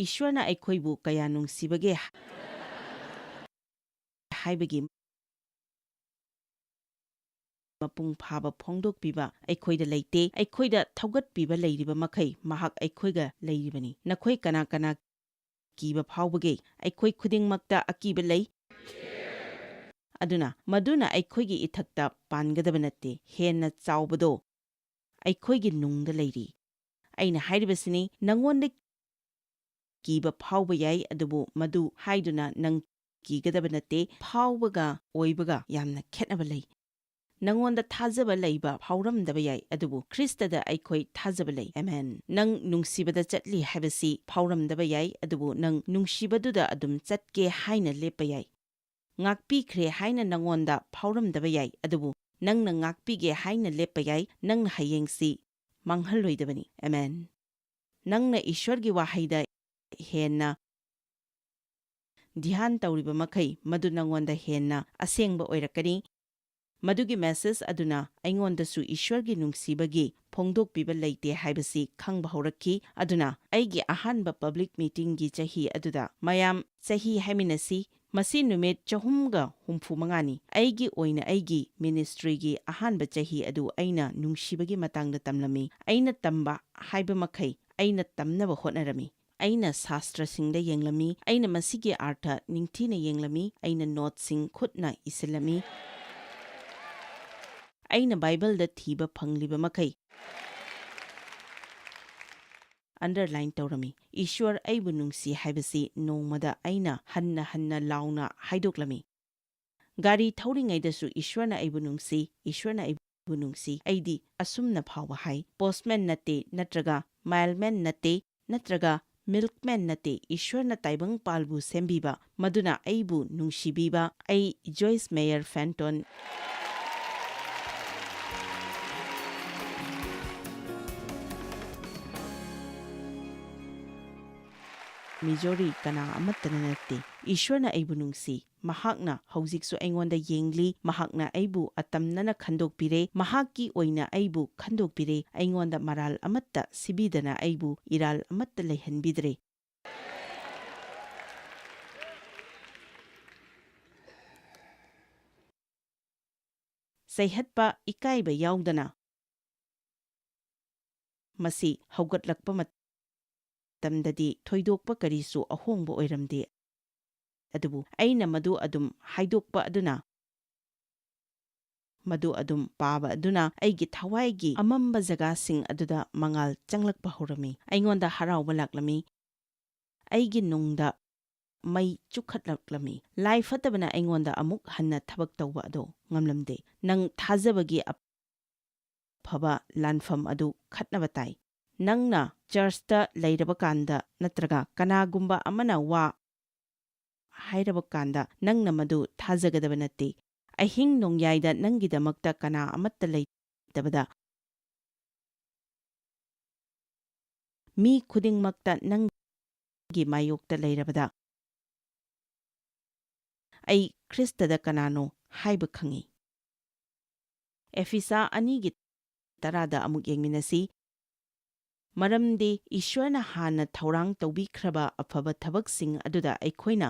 ꯏꯁ꯭ꯋꯔꯅ ꯑꯩꯈꯣꯏꯕꯨ ꯀꯌꯥ ꯅꯨꯡꯁꯤꯕꯒꯦ ꯍꯥꯏꯕꯒꯤ ꯃꯄꯨꯡ ꯐꯥꯕ ꯐꯣꯡꯗꯣꯛꯄꯤꯕ ꯑꯩꯈꯣꯏꯗ ꯂꯩꯇꯦ꯫ ꯑꯩꯈꯣꯏꯗ ꯊꯧꯒꯠꯄꯤꯕ ꯂꯩꯔꯤꯕ ꯃꯈꯩ ꯃꯍꯥꯛ ꯑꯩꯈꯣꯏꯒ ꯂꯩꯔꯤꯕꯅꯤ꯫ ꯅꯈꯣꯏ ꯀꯅꯥ ꯀꯅꯥ ꯀꯤꯕ ꯐꯥꯎꯕꯒꯦ? ꯑꯩꯈꯣꯏ ꯈꯨꯗꯤꯡꯃꯛꯇ ꯑꯀꯤꯕ ꯂꯩ꯫ ꯑꯗꯨꯅ ꯃꯗꯨꯅ ꯑꯩꯈꯣꯏꯒꯤ ꯏꯊꯛꯇ ꯄꯥꯟꯒꯗꯕ ꯅꯠꯇꯦ꯫ ꯍꯦꯟꯅ ꯆꯥꯎꯕꯗꯣ ꯑꯩꯈꯣꯏꯒꯤ ꯅꯨꯡꯗ ꯂꯩꯔꯤ꯫ ꯑꯩꯅ ꯍꯥꯏꯔꯤꯕꯁꯤꯅꯤ, ꯅꯉꯣꯟꯗ ꯀꯤꯕ ꯐꯥꯎꯕ ꯌꯥꯏ, ꯑꯗꯨꯕꯨ ꯃꯗꯨ ꯍꯥꯏꯗꯨꯅ ꯅꯪ ꯀꯤꯒꯗꯕ ꯅꯠꯇꯦ꯫ ꯐꯥꯎꯕꯒ ꯑꯣꯏꯕꯒ ꯌꯥꯝꯅ ꯈꯦꯠꯅꯕ ꯂꯩ꯫ ꯅꯉꯣꯟꯗ ꯊꯥꯖꯕ ꯂꯩꯕ ꯐꯥꯎꯔꯝꯗꯕ ꯌꯥꯏ, ꯑꯗꯨꯕꯨ ꯈ꯭ꯔꯤꯁꯇꯗ ꯑꯩꯈꯣꯏ ꯊꯥꯖꯕ ꯂꯩ꯫ ꯑꯃꯦꯟ꯫ ꯅꯪ ꯅꯨꯡꯁꯤꯕꯗ ꯆꯠꯂꯤ ꯍꯥꯏꯕꯁꯤ ꯐꯥꯎꯔꯝꯗꯕ ꯌꯥꯏ, ꯑꯗꯨꯕꯨ ꯅꯪ ꯅꯨꯡꯁꯤꯕꯗꯨꯗ ꯑꯗꯨꯝ ꯆꯠꯀꯦ ꯍꯥꯏꯅ ꯂꯦꯞꯄ ꯌꯥꯏ꯫ ꯉꯥꯛꯄꯤꯈ꯭ꯔꯦ ꯍꯥꯏꯅ ꯅꯉꯣꯟꯗ ꯐꯥꯎꯔꯝꯗꯕ ꯌꯥꯏ, ꯑꯗꯨꯕꯨ ꯅꯪꯅ ꯉꯥꯛꯄꯤꯒꯦ ꯍꯥꯏꯅ ꯂꯦꯞꯄ ꯌꯥꯏ꯫ ꯅꯪꯅ ꯍꯌꯦꯡꯁꯤ ꯃꯥꯡꯍꯜꯂꯣꯏꯗꯕꯅꯤ꯫ ꯑꯃꯦꯟ꯫ ꯅꯪꯅ ꯏꯁ꯭ꯋꯔꯒꯤ ꯋꯥꯍꯩꯗ ꯍꯦꯟꯅ ꯙ꯭ꯌꯥꯟ ꯇꯧꯔꯤꯕ ꯃꯈꯩ, ꯃꯗꯨ ꯅꯉꯣꯟꯗ ꯍꯦꯟꯅ ꯑꯁꯦꯡꯕ ꯑꯣꯏꯔꯛꯀꯅꯤ꯫ ꯃꯗꯨꯒꯤ message ꯑꯗꯨꯅ ꯑꯩꯉꯣꯟꯗꯁꯨ ꯏꯁ꯭ꯋꯔꯒꯤ ꯅꯨꯡꯁꯤꯕꯒꯤ ꯐꯣꯡꯗꯣꯛꯄꯤꯕ ꯂꯩꯇꯦ ꯍꯥꯏꯕꯁꯤ ꯈꯪꯕ ꯍꯧꯔꯛꯈꯤ꯫ ꯑꯗꯨꯅ ꯑꯩꯒꯤ ꯑꯍꯥꯟꯕ ꯄꯕ꯭ꯂꯤꯛ ꯃꯤꯇꯤꯡꯒꯤ ꯆꯍꯤ ꯑꯗꯨꯗ, "ꯃꯌꯥꯝ ꯆꯍꯤ ꯍꯥꯏꯃꯤꯟꯅꯁꯤ, ꯃꯁꯤ ꯅꯨꯃꯤꯠ ꯆꯍꯨꯝꯒ ꯍꯨꯝꯐꯨ ꯃꯉꯥꯅꯤ꯫ ꯑꯩꯒꯤ ꯑꯣꯏꯅ ꯑꯩꯒꯤ ꯃꯤꯅꯤꯁꯇ꯭ꯔꯤꯒꯤ ꯑꯍꯥꯟꯕ ꯆꯍꯤ ꯑꯗꯨ ꯑꯩꯅ ꯅꯨꯡꯁꯤꯕꯒꯤ ꯃꯇꯥꯡꯗ ꯇꯝꯂꯝꯃꯤ꯫ ꯑꯩꯅ ꯇꯝꯕ ꯍꯥꯏꯕ ꯃꯈꯩ ꯑꯩꯅ ꯇꯝꯅꯕ ꯍꯣꯠꯅꯔꯝꯃꯤ꯫ ꯑꯩꯅ ꯁꯥꯁꯇ꯭ꯔꯁꯤꯡꯗ ꯌꯦꯡꯂꯝꯃꯤ꯫ ꯑꯩꯅ ꯃꯁꯤꯒꯤ ꯑꯥꯔꯊ ꯅꯤꯡꯊꯤꯅ ꯌꯦꯡꯂꯝꯃꯤ꯫ ꯑꯩꯅ ꯅꯣꯠꯁꯤꯡ ꯈꯨꯠꯅ ꯏꯁꯤꯜꯂꯝꯃꯤ꯫ ꯑꯩꯅ ꯕꯥꯏꯕꯜꯗ ꯊꯤꯕ ꯐꯪꯂꯤꯕ ꯃꯈꯩ ꯑꯟꯗꯔꯂꯥꯏꯟ ꯇꯧꯔꯝꯃꯤ꯫ ꯏꯁ꯭ꯋꯔ ꯑꯩꯕꯨ ꯅꯨꯡꯁꯤ ꯍꯥꯏꯕꯁꯤ ꯅꯣꯡꯃꯗ ꯑꯩꯅ ꯍꯟꯅ ꯍꯟꯅ ꯂꯥꯎꯅ ꯍꯥꯏꯗꯣꯛꯂꯝꯃꯤ꯫ ꯒꯥꯔꯤ ꯊꯧꯔꯤꯉꯩꯗꯁꯨ ꯏꯁ꯭ꯋꯔꯅ ꯑꯩꯕꯨ ꯅꯨꯡꯁꯤ, ꯏꯁ꯭ꯋꯔꯅ ꯑꯩꯕꯨ ꯅꯨꯡꯁꯤ꯫ ꯑꯩꯗꯤ ꯑꯁꯨꯝꯅ ꯐꯥꯎꯕ ꯍꯥꯏ, "ꯄꯣꯁꯃꯦꯟ ꯅꯠꯇꯦ, ꯅꯠꯇ꯭ꯔꯒ ꯃꯥꯏꯜꯃꯦꯟ ꯅꯠꯇꯦ, ꯅꯠꯇ꯭ꯔꯒ ꯃꯤꯜꯛꯃꯦꯟ ꯅꯠꯇꯦ, ꯏꯁ꯭ꯋꯔꯅ ꯇꯥꯏꯕꯪꯄꯥꯜꯕꯨ ꯁꯦꯝꯕꯤꯕ, ꯃꯗꯨꯅ ꯑꯩꯕꯨ ꯅꯨꯡꯁꯤꯕꯤꯕ, ꯑꯩ ꯖꯣꯏꯁ ꯃꯦꯌꯔ ꯐꯦꯟꯇꯣꯟ, ꯃꯤꯖꯣꯔꯤ, ꯀꯅꯥ ꯑꯃꯠꯇꯅ ꯅꯠꯇꯦ꯫ ꯏꯁ꯭ꯋꯔꯅ ꯑꯩꯕꯨ ꯅꯨꯡꯁꯤ꯫ ꯃꯍꯥꯛꯅ ꯍꯧꯖꯤꯛꯁꯨ ꯑꯩꯉꯣꯟꯗ ꯌꯦꯡꯂꯤ꯫ ꯃꯍꯥꯛꯅ ꯑꯩꯕꯨ ꯑꯇꯝꯅꯅ ꯈꯟꯗꯣꯛꯄꯤꯔꯦ꯫ ꯃꯍꯥꯛꯀꯤ ꯑꯣꯏꯅ ꯑꯩꯕꯨ ꯈꯟꯗꯣꯛꯄꯤꯔꯦ꯫ ꯑꯩꯉꯣꯟꯗ ꯃꯔꯥꯜ ꯑꯃꯠꯇ ꯁꯤꯕꯤꯗꯅ ꯑꯩꯕꯨ ꯏꯔꯥꯜ ꯑꯃꯠꯇ ꯂꯩꯍꯟꯕꯤꯗ꯭ꯔꯦ"꯫ ꯆꯩꯍꯠꯄ, ꯏꯀꯥꯏꯕ ꯌꯥꯎꯗꯅ ꯃꯁꯤ ꯍꯧꯒꯠꯂꯛꯄ ꯃꯇꯝꯗꯗꯤ ꯊꯣꯏꯗꯣꯛꯄ ꯀꯔꯤꯁꯨ ꯑꯍꯣꯡꯕ ꯑꯣꯏꯔꯝꯗꯦ꯫ ꯑꯗꯨꯕꯨ ꯑꯩꯅ ꯃꯗꯨ ꯑꯗꯨꯝ ꯍꯥꯏꯗꯣꯛꯄ ꯑꯗꯨꯅ, ꯃꯗꯨ ꯑꯗꯨꯝ ꯄꯥꯕ ꯑꯗꯨꯅ ꯑꯩꯒꯤ ꯊꯋꯥꯏꯒꯤ ꯑꯃꯝꯕ ꯖꯒꯥꯁꯤꯡ ꯑꯗꯨꯗ ꯃꯉꯥꯜ ꯆꯪꯂꯛꯄ ꯍꯧꯔꯝꯃꯤ꯫ ꯑꯩꯉꯣꯟꯗ ꯍꯔꯥꯎꯕ ꯂꯥꯛꯂꯝꯃꯤ꯫ ꯑꯩꯒꯤ ꯅꯨꯡꯗ ꯃꯩ ꯆꯨꯈꯠꯂꯛꯂꯝꯃꯤ꯫ ꯂꯥꯏ ꯐꯠꯇꯕꯅ ꯑꯩꯉꯣꯟꯗ ꯑꯃꯨꯛ ꯍꯟꯅ ꯊꯕꯛ ꯇꯧꯕ ꯑꯗꯨ ꯉꯝꯂꯝꯗꯦ꯫ "ꯅꯪ ꯊꯥꯖꯕꯒꯤ ꯑꯐꯕ ꯂꯥꯟꯐꯝ ꯑꯗꯨ ꯈꯠꯅꯕ ꯇꯥꯏ꯫ ꯅꯪꯅ ꯆꯔꯆꯇ ꯂꯩꯔꯕ ꯀꯥꯟꯗ ꯅꯠꯇ꯭ꯔꯒ ꯀꯅꯥꯒꯨꯝꯕ ꯑꯃꯅ ꯋꯥ ꯍꯥꯏꯔꯕ ꯀꯥꯟꯗ ꯅꯪꯅ ꯃꯗꯨ ꯊꯥꯖꯒꯗꯕ ꯅꯠꯇꯦ꯫ ꯑꯍꯤꯡ ꯅꯣꯡꯌꯥꯏꯗ ꯅꯪꯒꯤꯗꯃꯛꯇ ꯀꯅꯥ ꯑꯃꯠꯇ ꯂꯩꯇꯕꯗ, ꯃꯤ ꯈꯨꯗꯤꯡꯃꯛꯇ ꯅꯪꯒꯤ ꯃꯥꯌꯣꯛꯇ ꯂꯩꯔꯕꯗ, ꯑꯩ ꯈ꯭ꯔꯤꯁꯇꯗ ꯀꯅꯥꯅꯣ ꯍꯥꯏꯕ ꯈꯪꯏ"꯫ ꯑꯦꯐꯤꯁꯥ ꯑꯅꯤꯒꯤ ꯇꯔꯥꯗ ꯑꯃꯨꯛ ꯌꯦꯡꯃꯤꯟꯅꯁꯤ꯫ ꯃꯔꯝꯗꯤ ꯏꯁ꯭ꯋꯔꯅ ꯍꯥꯟꯅ ꯊꯧꯔꯥꯡ ꯇꯧꯕꯤꯈ꯭ꯔꯕ ꯑꯐꯕ ꯊꯕꯛꯁꯤꯡ ꯑꯗꯨꯗ ꯑꯩꯈꯣꯏꯅ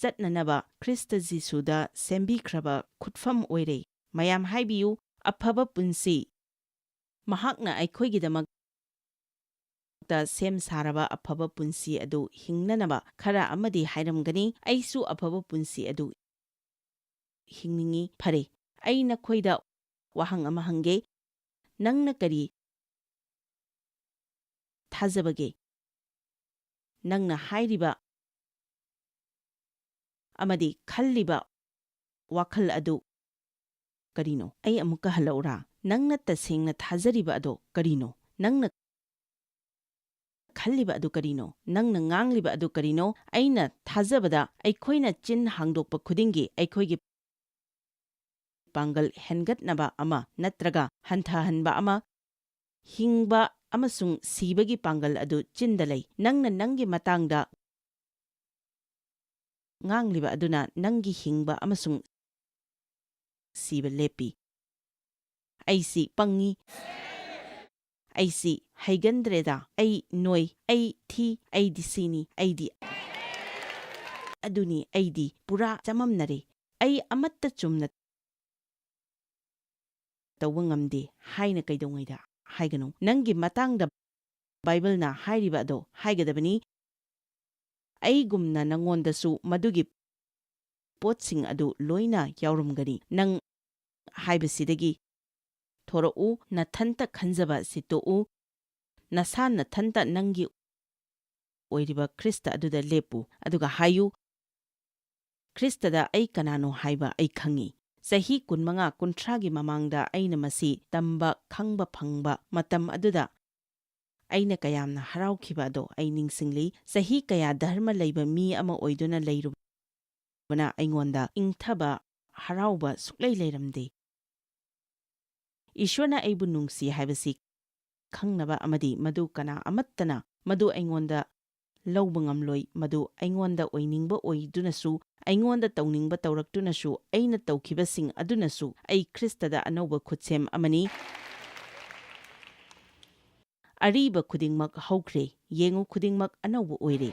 ꯆꯠꯅꯅꯕ ꯈ꯭ꯔꯤꯁꯇ ꯖꯤꯁꯨꯗ ꯁꯦꯝꯕꯤꯈ꯭ꯔꯕ ꯈꯨꯠꯐꯝ ꯑꯣꯏꯔꯦ꯫ ꯃꯌꯥꯝ ꯍꯥꯏꯕꯤꯌꯨ, "ꯑꯐꯕ ꯄꯨꯟꯁꯤ"꯫ ꯃꯍꯥꯛꯅ ꯑꯩꯈꯣꯏꯒꯤꯗꯃꯛꯇ ꯁꯦꯝ ꯁꯥꯔꯕ ꯑꯐꯕ ꯄꯨꯟꯁꯤ ꯑꯗꯨ ꯍꯤꯡꯅꯅꯕ ꯈꯔ ꯑꯃꯗꯤ ꯍꯥꯏꯔꯝꯒꯅꯤ, "ꯑꯩꯁꯨ ꯑꯐꯕ ꯄꯨꯟꯁꯤ ꯑꯗꯨ ꯍꯤꯡꯅꯤꯡꯏ"꯫ ꯐꯔꯦ, ꯑꯩ ꯅꯈꯣꯏꯗ ꯋꯥꯍꯪ ꯑꯃ ꯍꯪꯒꯦ꯫ ꯅꯪꯅ ꯀꯔꯤ ꯊꯥꯖꯕꯒꯦ? ꯅꯪꯅ ꯍꯥꯏꯔꯤꯕ ꯑꯃꯗꯤ ꯈꯜꯂꯤꯕ ꯋꯥꯈꯜ ꯑꯗꯨ ꯀꯔꯤꯅꯣ? ꯑꯩ ꯑꯃꯨꯛꯀ ꯍꯜꯂꯛꯎꯔꯥ? ꯅꯪꯅ ꯇꯁꯦꯡꯅ ꯊꯥꯖꯔꯤꯕ ꯑꯗꯣ ꯀꯔꯤꯅꯣ? ꯅꯪꯅ ꯈꯜꯂꯤꯕ ꯑꯗꯨ ꯀꯔꯤꯅꯣ? ꯅꯪꯅ ꯉꯥꯡꯂꯤꯕ ꯑꯗꯨ ꯀꯔꯤꯅꯣ? ꯑꯩꯅ ꯊꯥꯖꯕꯗ ꯑꯩꯈꯣꯏꯅ ꯆꯤꯟ ꯍꯥꯡꯗꯣꯛꯄ ꯈꯨꯗꯤꯡꯒꯤ ꯑꯩꯈꯣꯏꯒꯤ ꯄꯥꯡꯒꯜ ꯍꯦꯟꯒꯠꯅꯕ ꯑꯃ ꯅꯠꯇ꯭ꯔꯒ ꯍꯟꯊꯍꯟꯕ ꯑꯃ, ꯍꯤꯡꯕ ꯑꯃꯁꯨꯡ ꯁꯤꯕꯒꯤ ꯄꯥꯡꯒꯜ ꯑꯗꯨ ꯆꯤꯟꯗ ꯂꯩ꯫ ꯅꯪꯅ ꯅꯪꯒꯤ ꯃꯇꯥꯡꯗ ꯉꯥꯡꯂꯤꯕ ꯑꯗꯨꯅ ꯅꯪꯒꯤ ꯍꯤꯡꯕ ꯑꯃꯁꯨꯡ ꯁꯤꯕ ꯂꯦꯞꯄꯤ꯫ "ꯑꯩꯁꯤ ꯄꯪꯉꯤ, ꯑꯩꯁꯤ ꯍꯩꯒꯟꯗ꯭ꯔꯦꯗ, ꯑꯩ ꯅꯣꯏ, ꯑꯩ ꯊꯤ, ꯑꯩꯗꯤ ꯁꯤꯅꯤ, ꯑꯩꯗꯤ ꯑꯗꯨꯅꯤ, ꯑꯩꯗꯤ ꯄꯨꯔꯥ ꯆꯃꯝꯅꯔꯦ, ꯑꯩ ꯑꯃꯠꯇ ꯆꯨꯝꯅ ꯇꯧꯕ ꯉꯝꯗꯦ" ꯍꯥꯏꯅ ꯀꯩꯗꯧꯉꯩꯗ ꯍꯥꯏꯒꯅꯨ꯫ ꯅꯪꯒꯤ ꯃꯇꯥꯡꯗ ꯕꯥꯏꯕꯜꯅ ꯍꯥꯏꯔꯤꯕ ꯑꯗꯣ ꯍꯥꯏꯒꯗꯕꯅꯤ꯫ "ꯑꯩꯒꯨꯝꯅ ꯅꯉꯣꯟꯗꯁꯨ ꯃꯗꯨꯒꯤ ꯄꯣꯠꯁꯤꯡ ꯑꯗꯨ ꯂꯣꯏꯅ ꯌꯥꯎꯔꯝꯒꯅꯤ"꯫ ꯅꯪ ꯍꯥꯏꯕꯁꯤꯗꯒꯤ ꯊꯣꯔꯛꯎ, ꯅꯊꯟꯇ ꯈꯟꯖꯕ ꯁꯤꯠꯇꯣꯛꯎ, ꯅꯁꯥ ꯅꯊꯟꯇ ꯅꯪꯒꯤ ꯑꯣꯏꯔꯤꯕ ꯈ꯭ꯔꯤꯁꯇ ꯑꯗꯨꯗ ꯂꯦꯞꯄꯨ, ꯑꯗꯨꯒ ꯍꯥꯏꯌꯨ, "ꯈ꯭ꯔꯤꯁꯇꯗ ꯑꯩ ꯀꯅꯥꯅꯣ ꯍꯥꯏꯕ ꯑꯩ ꯈꯪꯉꯤ꯫ ꯆꯍꯤ ꯀꯨꯟꯃꯉꯥ, ꯀꯨꯟꯊ꯭ꯔꯥꯒꯤ ꯃꯃꯥꯡꯗ ꯑꯩꯅ ꯃꯁꯤ ꯇꯝꯕ, ꯈꯪꯕ ꯐꯪꯕ ꯃꯇꯝ ꯑꯗꯨꯗ ꯑꯩꯅ ꯀꯌꯥꯝꯅ ꯍꯔꯥꯎꯈꯤꯕ ꯑꯗꯣ ꯑꯩ ꯅꯤꯡꯁꯤꯡꯂꯤ꯫ ꯆꯍꯤ ꯀꯌꯥ ꯙꯔꯃ ꯂꯩꯕ ꯃꯤ ꯑꯃ ꯑꯣꯏꯗꯨꯅ ꯂꯩꯔꯨꯕꯅ ꯑꯩꯉꯣꯟꯗ ꯏꯪꯊꯕ, ꯍꯔꯥꯎꯕ ꯁꯨꯛꯂꯩ ꯂꯩꯔꯝꯗꯦ꯫ ꯏꯁ꯭ꯋꯔꯅ ꯑꯩꯕꯨ ꯅꯨꯡꯁꯤ ꯍꯥꯏꯕꯁꯤ ꯈꯪꯅꯕ ꯑꯃꯗꯤ ꯃꯗꯨ ꯀꯅꯥ ꯑꯃꯠꯇꯅ ꯃꯗꯨ ꯑꯩꯉꯣꯟꯗ ꯂꯧꯕ ꯉꯝꯂꯣꯏ, ꯃꯗꯨ ꯑꯩꯉꯣꯟꯗ ꯑꯣꯏꯅꯤꯡꯕ ꯑꯣꯏꯗꯨꯅꯁꯨ, ꯑꯩꯉꯣꯟꯗ ꯇꯧꯅꯤꯡꯕ ꯇꯧꯔꯛꯇꯨꯅꯁꯨ, ꯑꯩꯅ ꯇꯧꯈꯤꯕꯁꯤꯡ ꯑꯗꯨꯅꯁꯨ ꯑꯩ ꯈ꯭ꯔꯤꯁꯇꯗ ꯑꯅꯧꯕ ꯈꯨꯠꯁꯦꯝ ꯑꯃꯅꯤ"꯫ ꯑꯔꯤꯕ ꯈꯨꯗꯤꯡꯃꯛ ꯍꯧꯈ꯭ꯔꯦ, ꯌꯦꯡꯉꯨ, ꯈꯨꯗꯤꯡꯃꯛ ꯑꯅꯧꯕ ꯑꯣꯏꯔꯦ꯫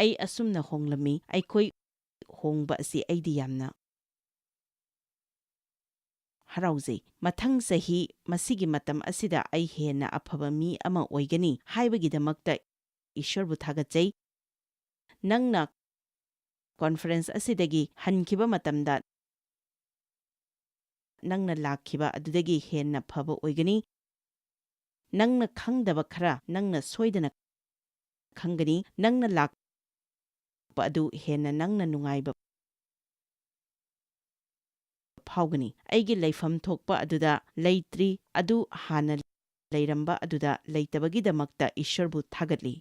ꯑꯩ ꯑꯁꯨꯝꯅ ꯍꯣꯡꯂꯝꯃꯤ꯫ ꯑꯩꯈꯣꯏ ꯍꯣꯡꯕ ꯑꯁꯤ ꯑꯩꯗꯤ ꯌꯥꯝꯅ ꯍꯔꯥꯎꯖꯩ꯫ ꯃꯊꯪ ꯆꯍꯤ ꯃꯁꯤꯒꯤ ꯃꯇꯝ ꯑꯁꯤꯗ ꯑꯩ ꯍꯦꯟꯅ ꯑꯐꯕ ꯃꯤ ꯑꯃ ꯑꯣꯏꯒꯅꯤ ꯍꯥꯏꯕꯒꯤꯗꯃꯛꯇ ꯏꯁ꯭ꯋꯔꯕꯨ ꯊꯥꯒꯠꯆꯩ꯫ ꯅꯪꯅ ꯀꯣꯟꯐꯔꯦꯟꯁ ꯑꯁꯤꯗꯒꯤ ꯍꯟꯈꯤꯕ ꯃꯇꯝꯗ ꯅꯪꯅ ꯂꯥꯛꯈꯤꯕ ꯑꯗꯨꯗꯒꯤ ꯍꯦꯟꯅ ꯐꯕ ꯑꯣꯏꯒꯅꯤ꯫ ꯅꯪꯅ ꯈꯪꯗꯕ ꯈꯔ ꯅꯪꯅ ꯁꯣꯏꯗꯅ ꯈꯪꯒꯅꯤ꯫ ꯅꯪꯅ ꯂꯥꯛꯄ ꯑꯗꯨ ꯍꯦꯟꯅ ꯅꯪꯅ ꯅꯨꯡꯉꯥꯏꯕ ꯐꯥꯎꯒꯅꯤ꯫ ꯑꯩꯒꯤ ꯂꯩꯐꯝ ꯊꯣꯛꯄ ꯑꯗꯨꯗ ꯂꯩꯇ꯭ꯔꯤ, ꯑꯗꯨ ꯍꯥꯟꯅ ꯂꯩꯔꯝꯕ ꯑꯗꯨꯗ ꯂꯩꯇꯕꯒꯤꯗꯃꯛꯇ ꯏꯁ꯭ꯋꯔꯕꯨ ꯊꯥꯒꯠꯂꯤ꯫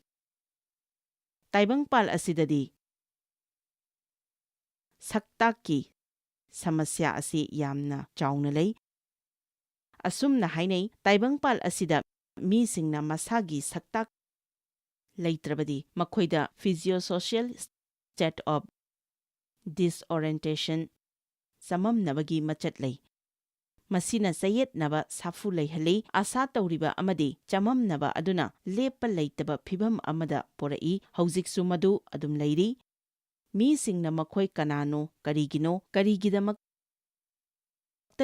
ꯇꯥꯏꯕꯪꯄꯥꯜ ꯑꯁꯤꯗꯗꯤ ꯁꯛꯇꯥꯛꯀꯤ ꯁꯃꯁ꯭ꯌꯥ ꯑꯁꯤ ꯌꯥꯝꯅ ꯆꯥꯎꯅ ꯂꯩ꯫ ꯑꯁꯨꯝꯅ ꯍꯥꯏꯅꯩ, ꯇꯥꯏꯕꯪꯄꯥꯜ ꯑꯁꯤꯗ ꯃꯤꯁꯤꯡꯅ ꯃꯁꯥꯒꯤ ꯁꯛꯇꯥꯛ ꯂꯩꯇ꯭ꯔꯕꯗꯤ ꯃꯈꯣꯏꯗ physiosocial state of disorientation, ꯆꯃꯝꯅꯕꯒꯤ ꯃꯆꯠ ꯂꯩ꯫ ꯃꯁꯤꯅ ꯆꯌꯦꯠꯅꯕ ꯁꯥꯐꯨ ꯂꯩꯍꯜꯂꯤ, ꯑꯥꯁꯥ ꯇꯧꯔꯤꯕ ꯑꯃꯗꯤ ꯆꯃꯝꯅꯕ ꯑꯗꯨꯅ ꯂꯦꯞꯄ ꯂꯩꯇꯕ ꯐꯤꯚꯝ ꯑꯃꯗ ꯄꯣꯔꯛꯏ꯫ ꯍꯧꯖꯤꯛꯁꯨ ꯃꯗꯨ ꯑꯗꯨꯝ ꯂꯩꯔꯤ꯫ ꯃꯤꯁꯤꯡꯅ ꯃꯈꯣꯏ ꯀꯅꯥꯅꯣ, ꯀꯔꯤꯒꯤꯅꯣ, ꯀꯔꯤꯒꯤꯗꯃꯛꯇ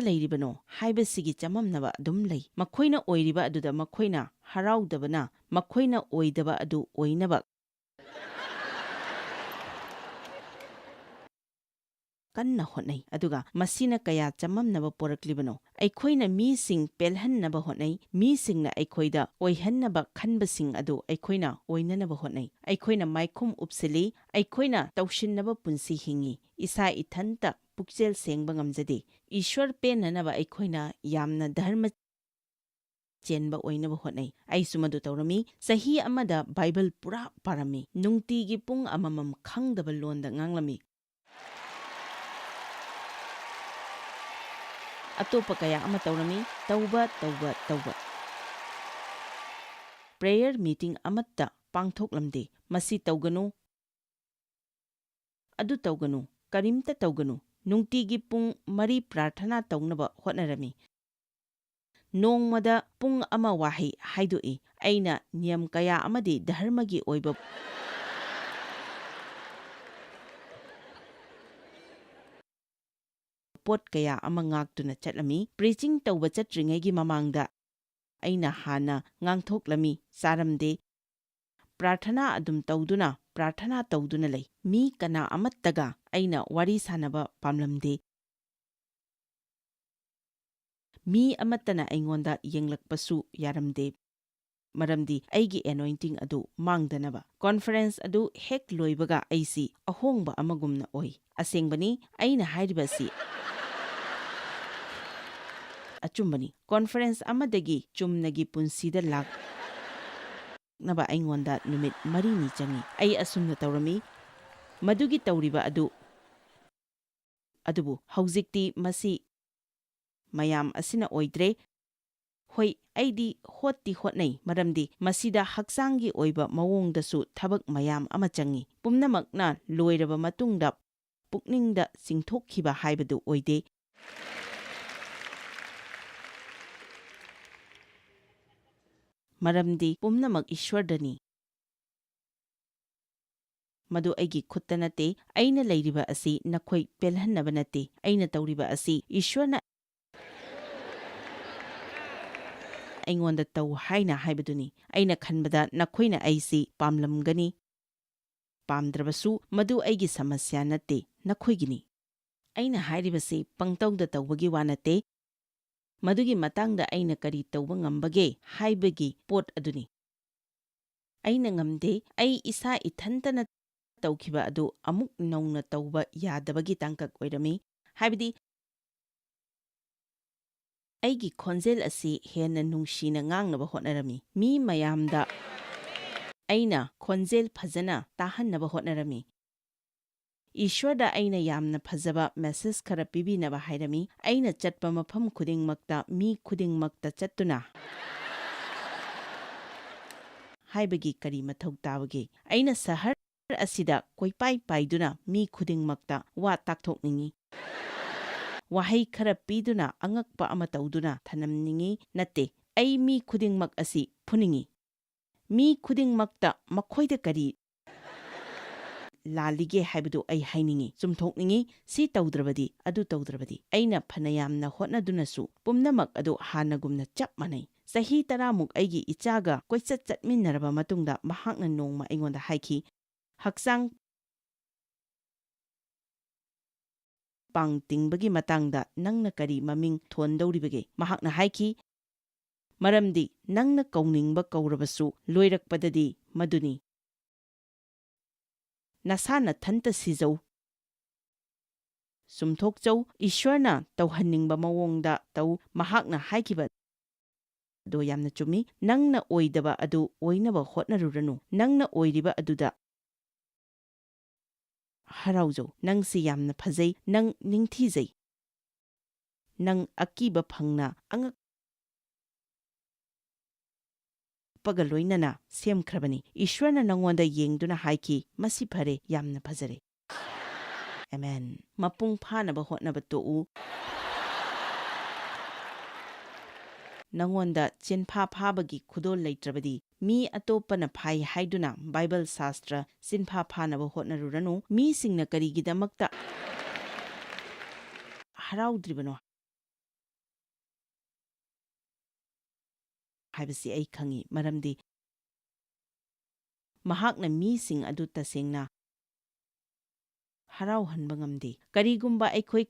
ꯂꯩꯔꯤꯕꯅꯣ ꯍꯥꯏꯕꯁꯤꯒꯤ ꯆꯃꯝꯅꯕ ꯑꯗꯨꯝ ꯂꯩ꯫ ꯃꯈꯣꯏꯅ ꯑꯣꯏꯔꯤꯕ ꯑꯗꯨꯗ ꯃꯈꯣꯏꯅ ꯍꯔꯥꯎꯗꯕꯅ ꯃꯈꯣꯏꯅ ꯑꯣꯏꯗꯕ ꯑꯗꯨ ꯑꯣꯏꯅꯕ ꯀꯟꯅ ꯍꯣꯠꯅꯩ, ꯑꯗꯨꯒ ꯃꯁꯤꯅ ꯀꯌꯥ ꯆꯃꯝꯅꯕ ꯄꯣꯔꯛꯂꯤꯕꯅꯣ? ꯑꯩꯈꯣꯏꯅ ꯃꯤꯁꯤꯡ ꯄꯦꯜꯍꯟꯅꯕ ꯍꯣꯠꯅꯩ, ꯃꯤꯁꯤꯡꯅ ꯑꯩꯈꯣꯏꯗ ꯑꯣꯏꯍꯟꯅꯕ ꯈꯟꯕꯁꯤꯡ ꯑꯗꯨ ꯑꯩꯈꯣꯏꯅ ꯑꯣꯏꯅꯅꯕ ꯍꯣꯠꯅꯩ꯫ ꯑꯩꯈꯣꯏꯅ ꯃꯥꯏꯈꯨꯝ ꯎꯞꯁꯤꯜꯂꯤ, ꯑꯩꯈꯣꯏꯅ ꯇꯧꯁꯤꯟꯅꯕ ꯄꯨꯟꯁꯤ ꯍꯤꯡꯏ, ꯏꯁꯥ ꯏꯊꯟꯇ ꯄꯨꯛꯆꯦꯜ ꯁꯦꯡꯕ ꯉꯝꯖꯗꯦ꯫ ꯏꯁ꯭ꯋꯔ ꯄꯦꯟꯅꯅꯕ ꯑꯩꯈꯣꯏꯅ ꯌꯥꯝꯅ ꯙꯔꯃ ꯆꯦꯟꯕ ꯑꯣꯏꯅꯕ ꯍꯣꯠꯅꯩ꯫ ꯑꯩꯁꯨ ꯃꯗꯨ ꯇꯧꯔꯝꯃꯤ꯫ ꯆꯍꯤ ꯑꯃꯗ ꯕꯥꯏꯕꯜ ꯄꯨꯔꯥ ꯄꯥꯔꯝꯃꯤ꯫ ꯅꯨꯡꯇꯤꯒꯤ ꯄꯨꯡ ꯑꯃꯃꯝ ꯈꯪꯗꯕ ꯂꯣꯟꯗ ꯉꯥꯡꯂꯝꯃꯤ꯫ ꯑꯇꯣꯞꯄ ꯀꯌꯥ ꯑꯃ ꯇꯧꯔꯝꯃꯤ꯫ ꯇꯧꯕ, ꯇꯧꯕ, ꯇꯧꯕ꯫ ꯄ꯭ꯔꯦꯌꯔ ꯃꯤꯇꯤꯡ ꯑꯃꯠꯇ ꯄꯥꯡꯊꯣꯛꯂꯝꯗꯦ꯫ ꯃꯁꯤ ꯇꯧꯒꯅꯨ, "ꯑꯗꯨ ꯇꯧꯒꯅꯨ, ꯀꯔꯤꯝꯇ ꯇꯧꯒꯅꯨ"꯫ ꯅꯨꯡꯇꯤꯒꯤ ꯄꯨꯡ ꯃꯔꯤ ꯄ꯭ꯔꯥꯔꯊꯅꯥ ꯇꯧꯅꯕ ꯍꯣꯠꯅꯔꯝꯃꯤ꯫ ꯅꯣꯡꯃꯗ ꯄꯨꯡ ꯑꯃ ꯋꯥꯍꯩ ꯍꯥꯏꯗꯣꯛꯏ꯫ ꯑꯩꯅ ꯅꯤꯌꯝ ꯀꯌꯥ ꯑꯃꯗꯤ ꯙꯔꯃꯒꯤ ꯑꯣꯏꯕ ꯄꯣꯠ ꯀꯌꯥ ꯑꯃ ꯉꯥꯛꯇꯨꯅ ꯆꯠꯂꯝꯃꯤ꯫ ꯄ꯭ꯔꯤꯆꯤꯡ ꯇꯧꯕ ꯆꯠꯇ꯭ꯔꯤꯉꯩꯒꯤ ꯃꯃꯥꯡꯗ ꯑꯩꯅ ꯍꯥꯟꯅ ꯉꯥꯡꯊꯣꯛꯂꯝꯃꯤ, ꯆꯥꯔꯝꯗꯦ꯫ ꯄ꯭ꯔꯥꯔꯊꯅꯥ ꯑꯗꯨꯝ ꯇꯧꯗꯨꯅ, ꯄ꯭ꯔꯥꯔꯊꯅꯥ ꯇꯧꯗꯨꯅ ꯂꯩ꯫ ꯃꯤ ꯀꯅꯥ ꯑꯃꯠꯇꯒ ꯑꯩꯅ ꯋꯥꯔꯤ ꯁꯥꯟꯅꯕ ꯄꯥꯝꯂꯝꯗꯦ꯫ ꯃꯤ ꯑꯃꯠꯇꯅ ꯑꯩꯉꯣꯟꯗ ꯌꯦꯡꯂꯛꯄꯁꯨ ꯌꯥꯔꯝꯗꯦ, ꯃꯔꯝꯗꯤ ꯑꯩꯒꯤ ꯑꯦꯅꯣꯏꯟꯇꯤꯡ ꯑꯗꯨ ꯃꯥꯡꯗꯅꯕ꯫ ꯀꯣꯟꯐꯔꯦꯟꯁ ꯑꯗꯨ ꯍꯦꯛ ꯂꯣꯏꯕꯒ ꯑꯩꯁꯤ ꯑꯍꯣꯡꯕ ꯑꯃꯒꯨꯝꯅ ꯑꯣꯏ꯫ ꯑꯁꯦꯡꯕꯅꯤ, ꯑꯩꯅ ꯍꯥꯏꯔꯤꯕ ꯑꯁꯤ ꯑꯆꯨꯝꯕꯅꯤ꯫ ꯀꯣꯟꯐꯔꯦꯟꯁ ꯑꯃꯗꯒꯤ ꯆꯨꯝꯅꯒꯤ ꯄꯨꯟꯁꯤꯗ ꯂꯥꯛꯅꯕ ꯑꯩꯉꯣꯟꯗ ꯅꯨꯃꯤꯠ ꯃꯔꯤꯅꯤ ꯆꯪꯏ꯫ ꯑꯩ ꯑꯁꯨꯝꯅ ꯇꯧꯔꯝꯃꯤ꯫ ꯃꯗꯨꯒꯤ ꯇꯧꯔꯤꯕ ꯑꯗꯨ, ꯑꯗꯨꯕꯨ ꯍꯧꯖꯤꯛꯇꯤ ꯃꯁꯤ ꯃꯌꯥꯝ ꯑꯁꯤꯅ ꯑꯣꯏꯗ꯭ꯔꯦ꯫ ꯍꯣꯏ, ꯑꯩꯗꯤ ꯍꯣꯠꯇꯤ ꯍꯣꯠꯅꯩ, ꯃꯔꯝꯗꯤ ꯃꯁꯤꯗ ꯍꯛꯆꯥꯡꯒꯤ ꯑꯣꯏꯕ ꯃꯑꯣꯡꯗꯁꯨ ꯊꯕꯛ ꯃꯌꯥꯝ ꯑꯃ ꯆꯪꯏ꯫ ꯄꯨꯝꯅꯃꯛꯅ ꯂꯣꯏꯔꯕ ꯃꯇꯨꯡꯗ ꯄꯨꯛꯅꯤꯡꯗ ꯆꯤꯡꯊꯣꯛꯈꯤꯕ ꯍꯥꯏꯕꯗꯨ ꯑꯣꯏꯗꯦ꯫ ꯃꯔꯝꯗꯤ ꯄꯨꯝꯅꯃꯛ ꯏꯁ꯭ꯋꯔꯗꯅꯤ꯫ ꯃꯗꯨ ꯑꯩꯒꯤ ꯈꯨꯠꯇ ꯅꯠꯇꯦ꯫ ꯑꯩꯅ ꯂꯩꯔꯤꯕ ꯑꯁꯤ ꯅꯈꯣꯏ ꯄꯦꯜꯍꯟꯅꯕ ꯅꯠꯇꯦ꯫ ꯑꯩꯅ ꯇꯧꯔꯤꯕ ꯑꯁꯤ ꯏꯁ꯭ꯋꯔꯅ ꯑꯩꯉꯣꯟꯗ ꯇꯧ ꯍꯥꯏꯅ ꯍꯥꯏꯕꯗꯨꯅꯤ꯫ ꯑꯩꯅ ꯈꯟꯕꯗ ꯅꯈꯣꯏꯅ ꯑꯩꯁꯤ ꯄꯥꯝꯂꯝꯒꯅꯤ꯫ ꯄꯥꯝꯗ꯭ꯔꯕꯁꯨ, ꯃꯗꯨ ꯑꯩꯒꯤ ꯁꯃꯁ꯭ꯌꯥ ꯅꯠꯇꯦ, ꯅꯈꯣꯏꯒꯤꯅꯤ꯫ ꯑꯩꯅ ꯍꯥꯏꯔꯤꯕꯁꯤ ꯄꯪꯇꯧꯗ ꯇꯧꯕꯒꯤ ꯋꯥ ꯅꯠꯇꯦ꯫ ꯃꯗꯨꯒꯤ ꯃꯇꯥꯡꯗ ꯑꯩꯅ ꯀꯔꯤ ꯇꯧꯕ ꯉꯝꯕꯒꯦ ꯍꯥꯏꯕꯒꯤ ꯄꯣꯠ ꯑꯗꯨꯅꯤ꯫ ꯑꯩꯅ ꯉꯝꯗꯦ, ꯑꯩ ꯏꯁꯥ ꯏꯊꯟꯇꯅ ꯇꯧꯈꯤꯕ ꯑꯗꯨ ꯑꯃꯨꯛ ꯅꯧꯅ ꯇꯧꯕ ꯌꯥꯗꯕꯒꯤ ꯇꯥꯡꯀꯛ ꯑꯣꯏꯔꯝꯃꯤ꯫ ꯍꯥꯏꯕꯗꯤ, ꯑꯩꯒꯤ ꯈꯣꯟꯖꯦꯜ ꯑꯁꯤ ꯍꯦꯟꯅ ꯅꯨꯡꯁꯤꯅ ꯉꯥꯡꯅꯕ ꯍꯣꯠꯅꯔꯝꯃꯤ꯫ ꯃꯤ ꯃꯌꯥꯝꯗ ꯑꯩꯅ ꯈꯣꯟꯖꯦꯜ ꯐꯖꯅ ꯇꯥꯍꯟꯅꯕ ꯍꯣꯠꯅꯔꯝꯃꯤ꯫ ꯏꯁ꯭ꯋꯔꯗ ꯑꯩꯅ ꯌꯥꯝꯅ ꯐꯖꯕ ꯃꯦꯁꯦꯖ ꯈꯔ ꯄꯤꯕꯤꯅꯕ ꯍꯥꯏꯔꯝꯃꯤ꯫ ꯑꯩꯅ ꯆꯠꯄ ꯃꯐꯝ ꯈꯨꯗꯤꯡꯃꯛꯇ, ꯃꯤ ꯈꯨꯗꯤꯡꯃꯛꯇ ꯆꯠꯇꯨꯅ ꯍꯥꯏꯕꯒꯤ ꯀꯔꯤ ꯃꯊꯧ ꯇꯥꯕꯒꯦ? ꯑꯩꯅ ꯁꯍꯔ ꯑꯁꯤꯗ ꯀꯣꯏꯄꯥꯏ ꯄꯥꯏꯗꯨꯅ ꯃꯤ ꯈꯨꯗꯤꯡꯃꯛꯇ ꯋꯥ ꯇꯥꯛꯊꯣꯛꯅꯤꯡꯏ꯫ ꯋꯥꯍꯩ ꯈꯔ ꯄꯤꯗꯨꯅ ꯑꯉꯛꯄ ꯑꯃ ꯇꯧꯗꯨꯅ ꯊꯅꯝꯅꯤꯡꯏ ꯅꯠꯇꯦ꯫ ꯑꯩ ꯃꯤ ꯈꯨꯗꯤꯡꯃꯛ ꯑꯁꯤ ꯐꯨꯅꯤꯡꯏ꯫ ꯃꯤ ꯈꯨꯗꯤꯡꯃꯛꯇ ꯃꯈꯣꯏꯗ ꯀꯔꯤ ꯂꯥꯜꯂꯤꯒꯦ ꯍꯥꯏꯕꯗꯨ ꯑꯩ ꯍꯥꯏꯅꯤꯡꯏ, ꯆꯨꯝꯊꯣꯛꯅꯤꯡꯏ꯫ ꯁꯤ ꯇꯧꯗ꯭ꯔꯕꯗꯤ, ꯑꯗꯨ ꯇꯧꯗ꯭ꯔꯕꯗꯤ꯫ ꯑꯩꯅ ꯐꯅꯌꯥꯝꯅ ꯍꯣꯠꯅꯗꯨꯅꯁꯨ ꯄꯨꯝꯅꯃꯛ ꯑꯗꯨ ꯍꯥꯟꯅꯒꯨꯝꯅ ꯆꯞ ꯃꯥꯟꯅꯩ꯫ ꯆꯍꯤ ꯇꯔꯥꯃꯨꯛ ꯑꯩꯒꯤ ꯏꯆꯥꯒ ꯀꯣꯏꯆꯠ ꯆꯠꯃꯤꯟꯅꯔꯕ ꯃꯇꯨꯡꯗ ꯃꯍꯥꯛꯅ ꯅꯣꯡꯃ ꯑꯩꯉꯣꯟꯗ ꯍꯥꯏꯈꯤ, "ꯍꯛꯆꯥꯡ ꯄꯥꯡ ꯇꯤꯡꯕꯒꯤ ꯃꯇꯥꯡꯗ ꯅꯪꯅ ꯀꯔꯤ ꯃꯃꯤꯡ ꯊꯣꯟꯗꯧꯔꯤꯕꯒꯦ?" ꯃꯍꯥꯛꯅ ꯍꯥꯏꯈꯤ, "ꯃꯔꯝꯗꯤ ꯅꯪꯅ ꯀꯧꯅꯤꯡꯕ ꯀꯧꯔꯕꯁꯨ ꯂꯣꯏꯔꯛꯄꯗꯗꯤ ꯃꯗꯨꯅꯤ꯫ ꯅꯁꯥ ꯅꯊꯟꯇ ꯁꯤꯖꯧ꯫ ꯁꯨꯝꯊꯣꯛꯆꯧ, ꯏꯁ꯭ꯋꯔꯅ ꯇꯧꯍꯟꯅꯤꯡꯕ ꯃꯑꯣꯡꯗ ꯇꯧ꯫" ꯃꯍꯥꯛꯅ ꯍꯥꯏꯈꯤꯕ ꯑꯗꯣ ꯌꯥꯝꯅ ꯆꯨꯝꯃꯤ꯫ ꯅꯪꯅ ꯑꯣꯏꯗꯕ ꯑꯗꯨ ꯑꯣꯏꯅꯕ ꯍꯣꯠꯅꯔꯨꯔꯅꯨ꯫ ꯅꯪꯅ ꯑꯣꯏꯔꯤꯕ ꯑꯗꯨꯗ ꯍꯔꯥꯎꯖꯧ꯫ ꯅꯪꯁꯤ ꯌꯥꯝꯅ ꯐꯖꯩ꯫ ꯅꯪ ꯅꯤꯡꯊꯤꯖꯩ꯫ ꯅꯪ ꯑꯀꯤꯕ ꯐꯪꯅ ꯑꯉꯛꯄꯒ ꯂꯣꯏꯅꯅ ꯁꯦꯝꯈ꯭ꯔꯕꯅꯤ꯫ ꯏꯁ꯭ꯋꯔꯅ ꯅꯪꯉꯣꯟꯗ ꯌꯦꯡꯗꯨꯅ ꯍꯥꯏꯈꯤ, "ꯃꯁꯤ ꯐꯔꯦ, ꯌꯥꯝꯅ ꯐꯖꯔꯦ꯫" ꯑꯃꯦꯟ꯫ ꯃꯄꯨꯡ ꯐꯥꯅꯕ ꯍꯣꯠꯅꯕ ꯇꯣꯛꯎ꯫ ꯅꯉꯣꯟꯗ ꯆꯤꯟꯐꯥ ꯐꯥꯕꯒꯤ ꯈꯨꯗꯣꯜ ꯂꯩꯇ꯭ꯔꯕꯗꯤ, ꯃꯤ ꯑꯇꯣꯞꯄꯅ ꯐꯥꯏ ꯍꯥꯏꯗꯨꯅ ꯕꯥꯏꯕꯜ ꯁꯥꯁꯇ꯭ꯔ ꯆꯤꯟꯐꯥ ꯐꯥꯅꯕ ꯍꯣꯠꯅꯔꯨꯔꯅꯨ꯫ ꯃꯤꯁꯤꯡꯅ ꯀꯔꯤꯒꯤꯗꯃꯛꯇ ꯍꯔꯥꯎꯗ꯭ꯔꯤꯕꯅꯣ ꯍꯥꯏꯕꯁꯤ ꯑꯩ ꯈꯪꯏ, ꯃꯔꯝꯗꯤ ꯃꯍꯥꯛꯅ ꯃꯤꯁꯤꯡ ꯑꯗꯨ ꯇꯁꯦꯡꯅ ꯍꯔꯥꯎꯍꯟꯕ ꯉꯝꯗꯦ꯫ ꯀꯔꯤꯒꯨꯝꯕ ꯑꯩꯈꯣꯏ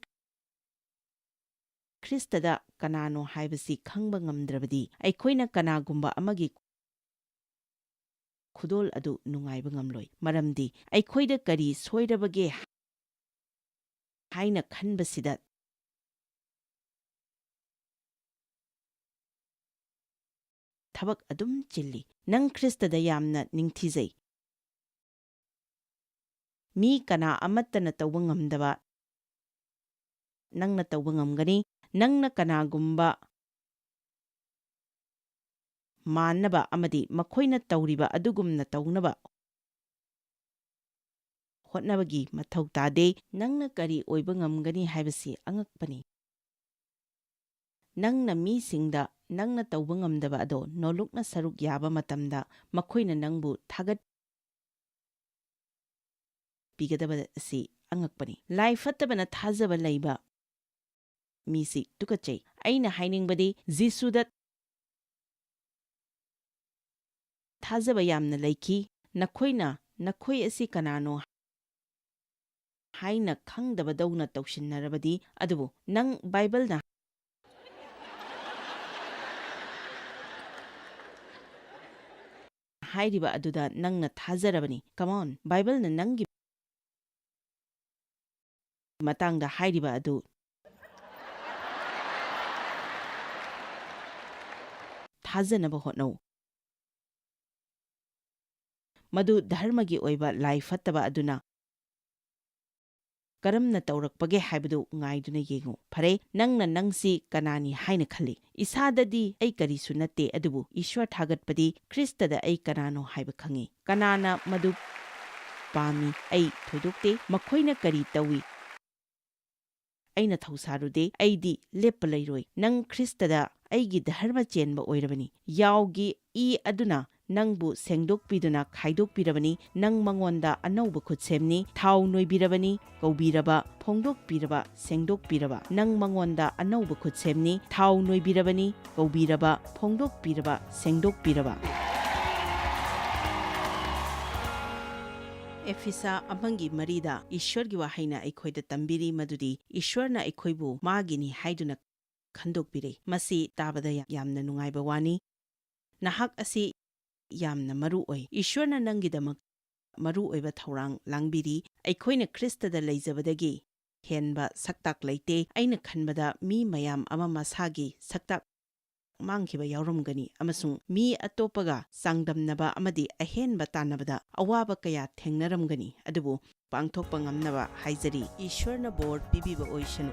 ꯈ꯭ꯔꯤꯁꯇꯗ ꯀꯅꯥꯅꯣ ꯍꯥꯏꯕꯁꯤ ꯈꯪꯕ ꯉꯝꯗ꯭ꯔꯕꯗꯤ, ꯑꯩꯈꯣꯏꯅ ꯀꯅꯥꯒꯨꯝꯕ ꯑꯃꯒꯤ ꯈꯨꯗꯣꯜ ꯑꯗꯨ ꯅꯨꯡꯉꯥꯏꯕ ꯉꯝꯂꯣꯏ꯫ ꯃꯔꯝꯗꯤ ꯑꯩꯈꯣꯏꯗ ꯀꯔꯤ ꯁꯣꯏꯔꯕꯒꯦ ꯍꯥꯏꯅ ꯈꯟꯕꯁꯤꯗ ꯊꯕꯛ ꯑꯗꯨꯝ ꯆꯤꯜꯂꯤ꯫ ꯅꯪ ꯈ꯭ꯔꯤꯁꯇꯗ ꯌꯥꯝꯅ ꯅꯤꯡꯊꯤꯖꯩ꯫ ꯃꯤ ꯀꯅꯥ ꯑꯃꯠꯇꯅ ꯇꯧꯕ ꯉꯝꯗꯕ ꯅꯪꯅ ꯇꯧꯕ ꯉꯝꯒꯅꯤ꯫ ꯅꯪꯅ ꯀꯅꯥꯒꯨꯝꯕ ꯃꯥꯟꯅꯕ ꯑꯃꯗꯤ ꯃꯈꯣꯏꯅ ꯇꯧꯔꯤꯕ ꯑꯗꯨꯒꯨꯝꯅ ꯇꯧꯅꯕ ꯍꯣꯠꯅꯕꯒꯤ ꯃꯊꯧ ꯇꯥꯗꯦ꯫ ꯅꯪꯅ ꯀꯔꯤ ꯑꯣꯏꯕ ꯉꯝꯒꯅꯤ ꯍꯥꯏꯕꯁꯤ ꯑꯉꯛꯄꯅꯤ꯫ ꯅꯪꯅ ꯃꯤꯁꯤꯡꯗ ꯅꯪꯅ ꯇꯧꯕ ꯉꯝꯗꯕ ꯑꯗꯣ ꯅꯣꯂꯨꯛꯅ ꯁꯔꯨꯛ ꯌꯥꯕ ꯃꯇꯝꯗ ꯃꯈꯣꯏꯅ ꯅꯪꯕꯨ ꯊꯥꯒꯠ ꯄꯤꯒꯗꯕ ꯑꯁꯤ ꯑꯉꯛꯄꯅꯤ꯫ ꯂꯥꯏ ꯐꯠꯇꯕꯅ ꯊꯥꯖꯕ ꯂꯩꯕ ꯃꯤꯁꯤ ꯇꯨꯀꯠꯆꯩ꯫ ꯑꯩꯅ ꯍꯥꯏꯅꯤꯡꯕꯗꯤ ꯖꯤꯁꯨꯗ ꯊꯥꯖꯕ ꯌꯥꯝꯅ ꯂꯩꯈꯤ꯫ ꯅꯈꯣꯏꯅ ꯅꯈꯣꯏ ꯑꯁꯤ ꯀꯅꯥꯅꯣ ꯍꯥꯏꯅ ꯈꯪꯗꯕꯗꯧꯅ ꯇꯧꯁꯤꯟꯅꯔꯕꯗꯤ, ꯑꯗꯨꯕꯨ ꯅꯪ ꯕꯥꯏꯕꯜꯅ ꯍꯥꯏꯔꯤꯕ ꯑꯗꯨꯗ ꯅꯪꯅ ꯊꯥꯖꯔꯕꯅꯤ꯫ Come on, ꯕꯥꯏꯕꯜꯅ ꯅꯪꯒꯤ ꯃꯇꯥꯡꯗ ꯍꯥꯏꯔꯤꯕ ꯑꯗꯨ ꯊꯥꯖꯅꯕ ꯍꯣꯠꯅꯧ꯫ ꯃꯗꯨ ꯙꯔꯃꯒꯤ ꯑꯣꯏꯕ ꯂꯥꯏ ꯐꯠꯇꯕ ꯑꯗꯨꯅ ꯀꯔꯝꯅ ꯇꯧꯔꯛꯄꯒꯦ ꯍꯥꯏꯕꯗꯨ ꯉꯥꯏꯗꯨꯅ ꯌꯦꯡꯉꯨ꯫ ꯐꯔꯦ, ꯅꯪꯅ ꯅꯪꯁꯤ ꯀꯅꯥꯅꯤ ꯍꯥꯏꯅ ꯈꯜꯂꯤ? ꯏꯁꯥꯗꯗꯤ ꯑꯩ ꯀꯔꯤꯁꯨ ꯅꯠꯇꯦ, ꯑꯗꯨꯕꯨ ꯏꯁ꯭ꯋꯔ ꯊꯥꯒꯠꯄꯗꯤ ꯈ꯭ꯔꯤꯁꯇꯗ ꯑꯩ ꯀꯅꯥꯅꯣ ꯍꯥꯏꯕ ꯈꯪꯉꯤ꯫ ꯀꯅꯥꯅ ꯃꯗꯨ ꯄꯥꯝꯃꯤ? ꯑꯩ ꯊꯣꯏꯗꯣꯛꯇꯦ꯫ ꯃꯈꯣꯏꯅ ꯀꯔꯤ ꯇꯧꯏ? ꯑꯩꯅ ꯊꯧꯁꯥꯔꯨꯗꯦ꯫ ꯑꯩꯗꯤ ꯂꯦꯞꯄ ꯂꯩꯔꯣꯏ꯫ ꯅꯪ ꯈ꯭ꯔꯤꯁꯇꯗ ꯑꯩꯒꯤ ꯙꯔꯃ ꯆꯦꯟꯕ ꯑꯣꯏꯔꯕꯅꯤ꯫ ꯌꯥꯎꯒꯤ ꯏ ꯑꯗꯨꯅ ꯅꯪꯕꯨ ꯁꯦꯡꯗꯣꯛꯄꯤꯗꯨꯅ ꯈꯥꯏꯗꯣꯛꯄꯤꯔꯕꯅꯤ꯫ ꯅꯪ ꯃꯉꯣꯟꯗ ꯑꯅꯧꯕ ꯈꯨꯠꯁꯦꯝꯅꯤ꯫ ꯊꯥꯎ ꯅꯣꯏꯕꯤꯔꯕꯅꯤ, ꯀꯧꯕꯤꯔꯕ, ꯐꯣꯡꯗꯣꯛꯄꯤꯔꯕ, ꯁꯦꯡꯗꯣꯛꯄꯤꯔꯕ꯫ ꯅꯪ ꯃꯉꯣꯟꯗ ꯑꯅꯧꯕ ꯈꯨꯠꯁꯦꯝꯅꯤ꯫ ꯊꯥꯎ ꯅꯣꯏꯕꯤꯔꯕꯅꯤ, ꯀꯧꯕꯤꯔꯕ, ꯐꯣꯡꯗꯣꯛꯄꯤꯔꯕ, ꯁꯦꯡꯗꯣꯛꯄꯤꯔꯕ꯫ ꯑꯦꯐꯤꯁꯥ ꯑꯃꯒꯤ ꯃꯔꯤꯗ ꯏꯁ꯭ꯋꯔꯒꯤ ꯋꯥꯍꯩꯅ ꯑꯩꯈꯣꯏꯗ ꯇꯝꯕꯤꯔꯤ ꯃꯗꯨꯗꯤ ꯏꯁ꯭ꯋꯔꯅ ꯑꯩꯈꯣꯏꯕꯨ ꯃꯥꯒꯤꯅꯤ ꯍꯥꯏꯗꯨꯅ ꯈꯟꯗꯣꯛꯄꯤꯔꯦ꯫ ꯃꯁꯤ ꯇꯥꯕꯗ ꯌꯥꯝꯅ ꯅꯨꯡꯉꯥꯏꯕ ꯋꯥꯅꯤ꯫ ꯅꯍꯥꯛ ꯑꯁꯤ ꯌꯥꯝꯅ ꯃꯔꯨ ꯑꯣꯏ꯫ ꯏꯁ꯭ꯋꯔꯅ ꯅꯪꯒꯤꯗꯃꯛ ꯃꯔꯨ ꯑꯣꯏꯕ ꯊꯧꯔꯥꯡ ꯂꯥꯡꯕꯤꯔꯤ꯫ ꯑꯩꯈꯣꯏꯅ ꯈ꯭ꯔꯤꯁꯇꯗ ꯂꯩꯖꯕꯗꯒꯤ ꯍꯦꯟꯕ ꯁꯛꯇꯥꯛ ꯂꯩꯇꯦ꯫ ꯑꯩꯅ ꯈꯟꯕꯗ ꯃꯤ ꯃꯌꯥꯝ ꯑꯃ ꯃꯁꯥꯒꯤ ꯁꯛꯇꯥꯛ ꯃꯥꯡꯈꯤꯕ ꯌꯥꯎꯔꯝꯒꯅꯤ ꯑꯃꯁꯨꯡ ꯃꯤ ꯑꯇꯣꯞꯄꯒ ꯆꯥꯡꯗꯝꯅꯕ ꯑꯃꯗꯤ ꯑꯍꯦꯟꯕ ꯇꯥꯟꯅꯕꯗ ꯑꯋꯥꯕ ꯀꯌꯥ ꯊꯦꯡꯅꯔꯝꯒꯅꯤ꯫ ꯑꯗꯨꯕꯨ ꯄꯥꯡꯊꯣꯛꯄ ꯉꯝꯅꯕ ꯍꯥꯏꯖꯔꯤ꯫ ꯏꯁ꯭ꯋꯔꯅ ꯕꯣꯔ ꯄꯤꯕꯤꯕ ꯑꯣꯏꯁꯅꯨ꯫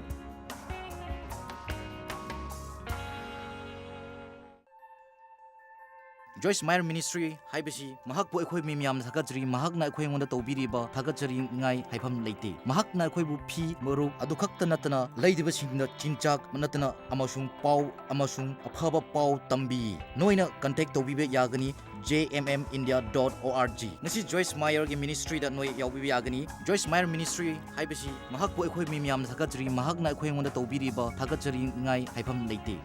Joyce Meyer Ministry ꯍꯥꯏꯕꯁꯤ ꯃꯍꯥꯛꯄꯨ ꯑꯩꯈꯣꯏ ꯃꯤ ꯃꯌꯥꯝꯅ ꯊꯥꯒꯠꯆꯔꯤ꯫ ꯃꯍꯥꯛꯅ ꯑꯩꯈꯣꯏ ꯑꯩꯉꯣꯟꯗ ꯇꯧꯕꯤꯔꯤꯕ ꯊꯥꯒꯠꯆꯔꯤꯉꯥꯏ ꯍꯥꯏꯐꯝ ꯂꯩꯇꯦ꯫ ꯃꯍꯥꯛꯅ ꯑꯩꯈꯣꯏꯕꯨ ꯐꯤ, ꯃꯔꯨꯞ ꯑꯗꯨ ꯈꯛꯇ ꯅꯠꯇꯅ ꯂꯩꯗꯕꯁꯤꯡꯗ ꯆꯤꯟꯖꯥꯛ ꯅꯠꯇꯅ ꯑꯃꯁꯨꯡ ꯄꯥꯎ ꯑꯃꯁꯨꯡ ꯑꯐꯕ ꯄꯥꯎ ꯇꯝꯕꯤ꯫ ꯅꯣꯏꯅ contact ꯇꯧꯕꯤꯕ ꯌꯥꯒꯅꯤ J M M India dot O R G꯫ ꯉꯁꯤ Joyce Meyer ꯒꯤ ministry ꯗ ꯅꯣꯏ ꯌꯥꯎꯕꯤꯕ ꯌꯥꯒꯅꯤ꯫ Joyce Meyer Ministry ꯍꯥꯏꯕꯁꯤ ꯃꯍꯥꯛꯄꯨ ꯑꯩꯈꯣꯏ ꯃꯤ ꯃꯌꯥꯝꯅ ꯊꯥꯒꯠꯆꯔꯤ꯫ ꯃꯍꯥꯛꯅ ꯑꯩꯈꯣꯏ ꯑꯩꯉꯣꯟꯗ ꯇꯧꯕꯤꯔꯤꯕ ꯊꯥꯒꯠꯆꯔꯤꯉꯥꯏ ꯍꯥꯏꯐꯝ ꯂꯩꯇꯦ꯫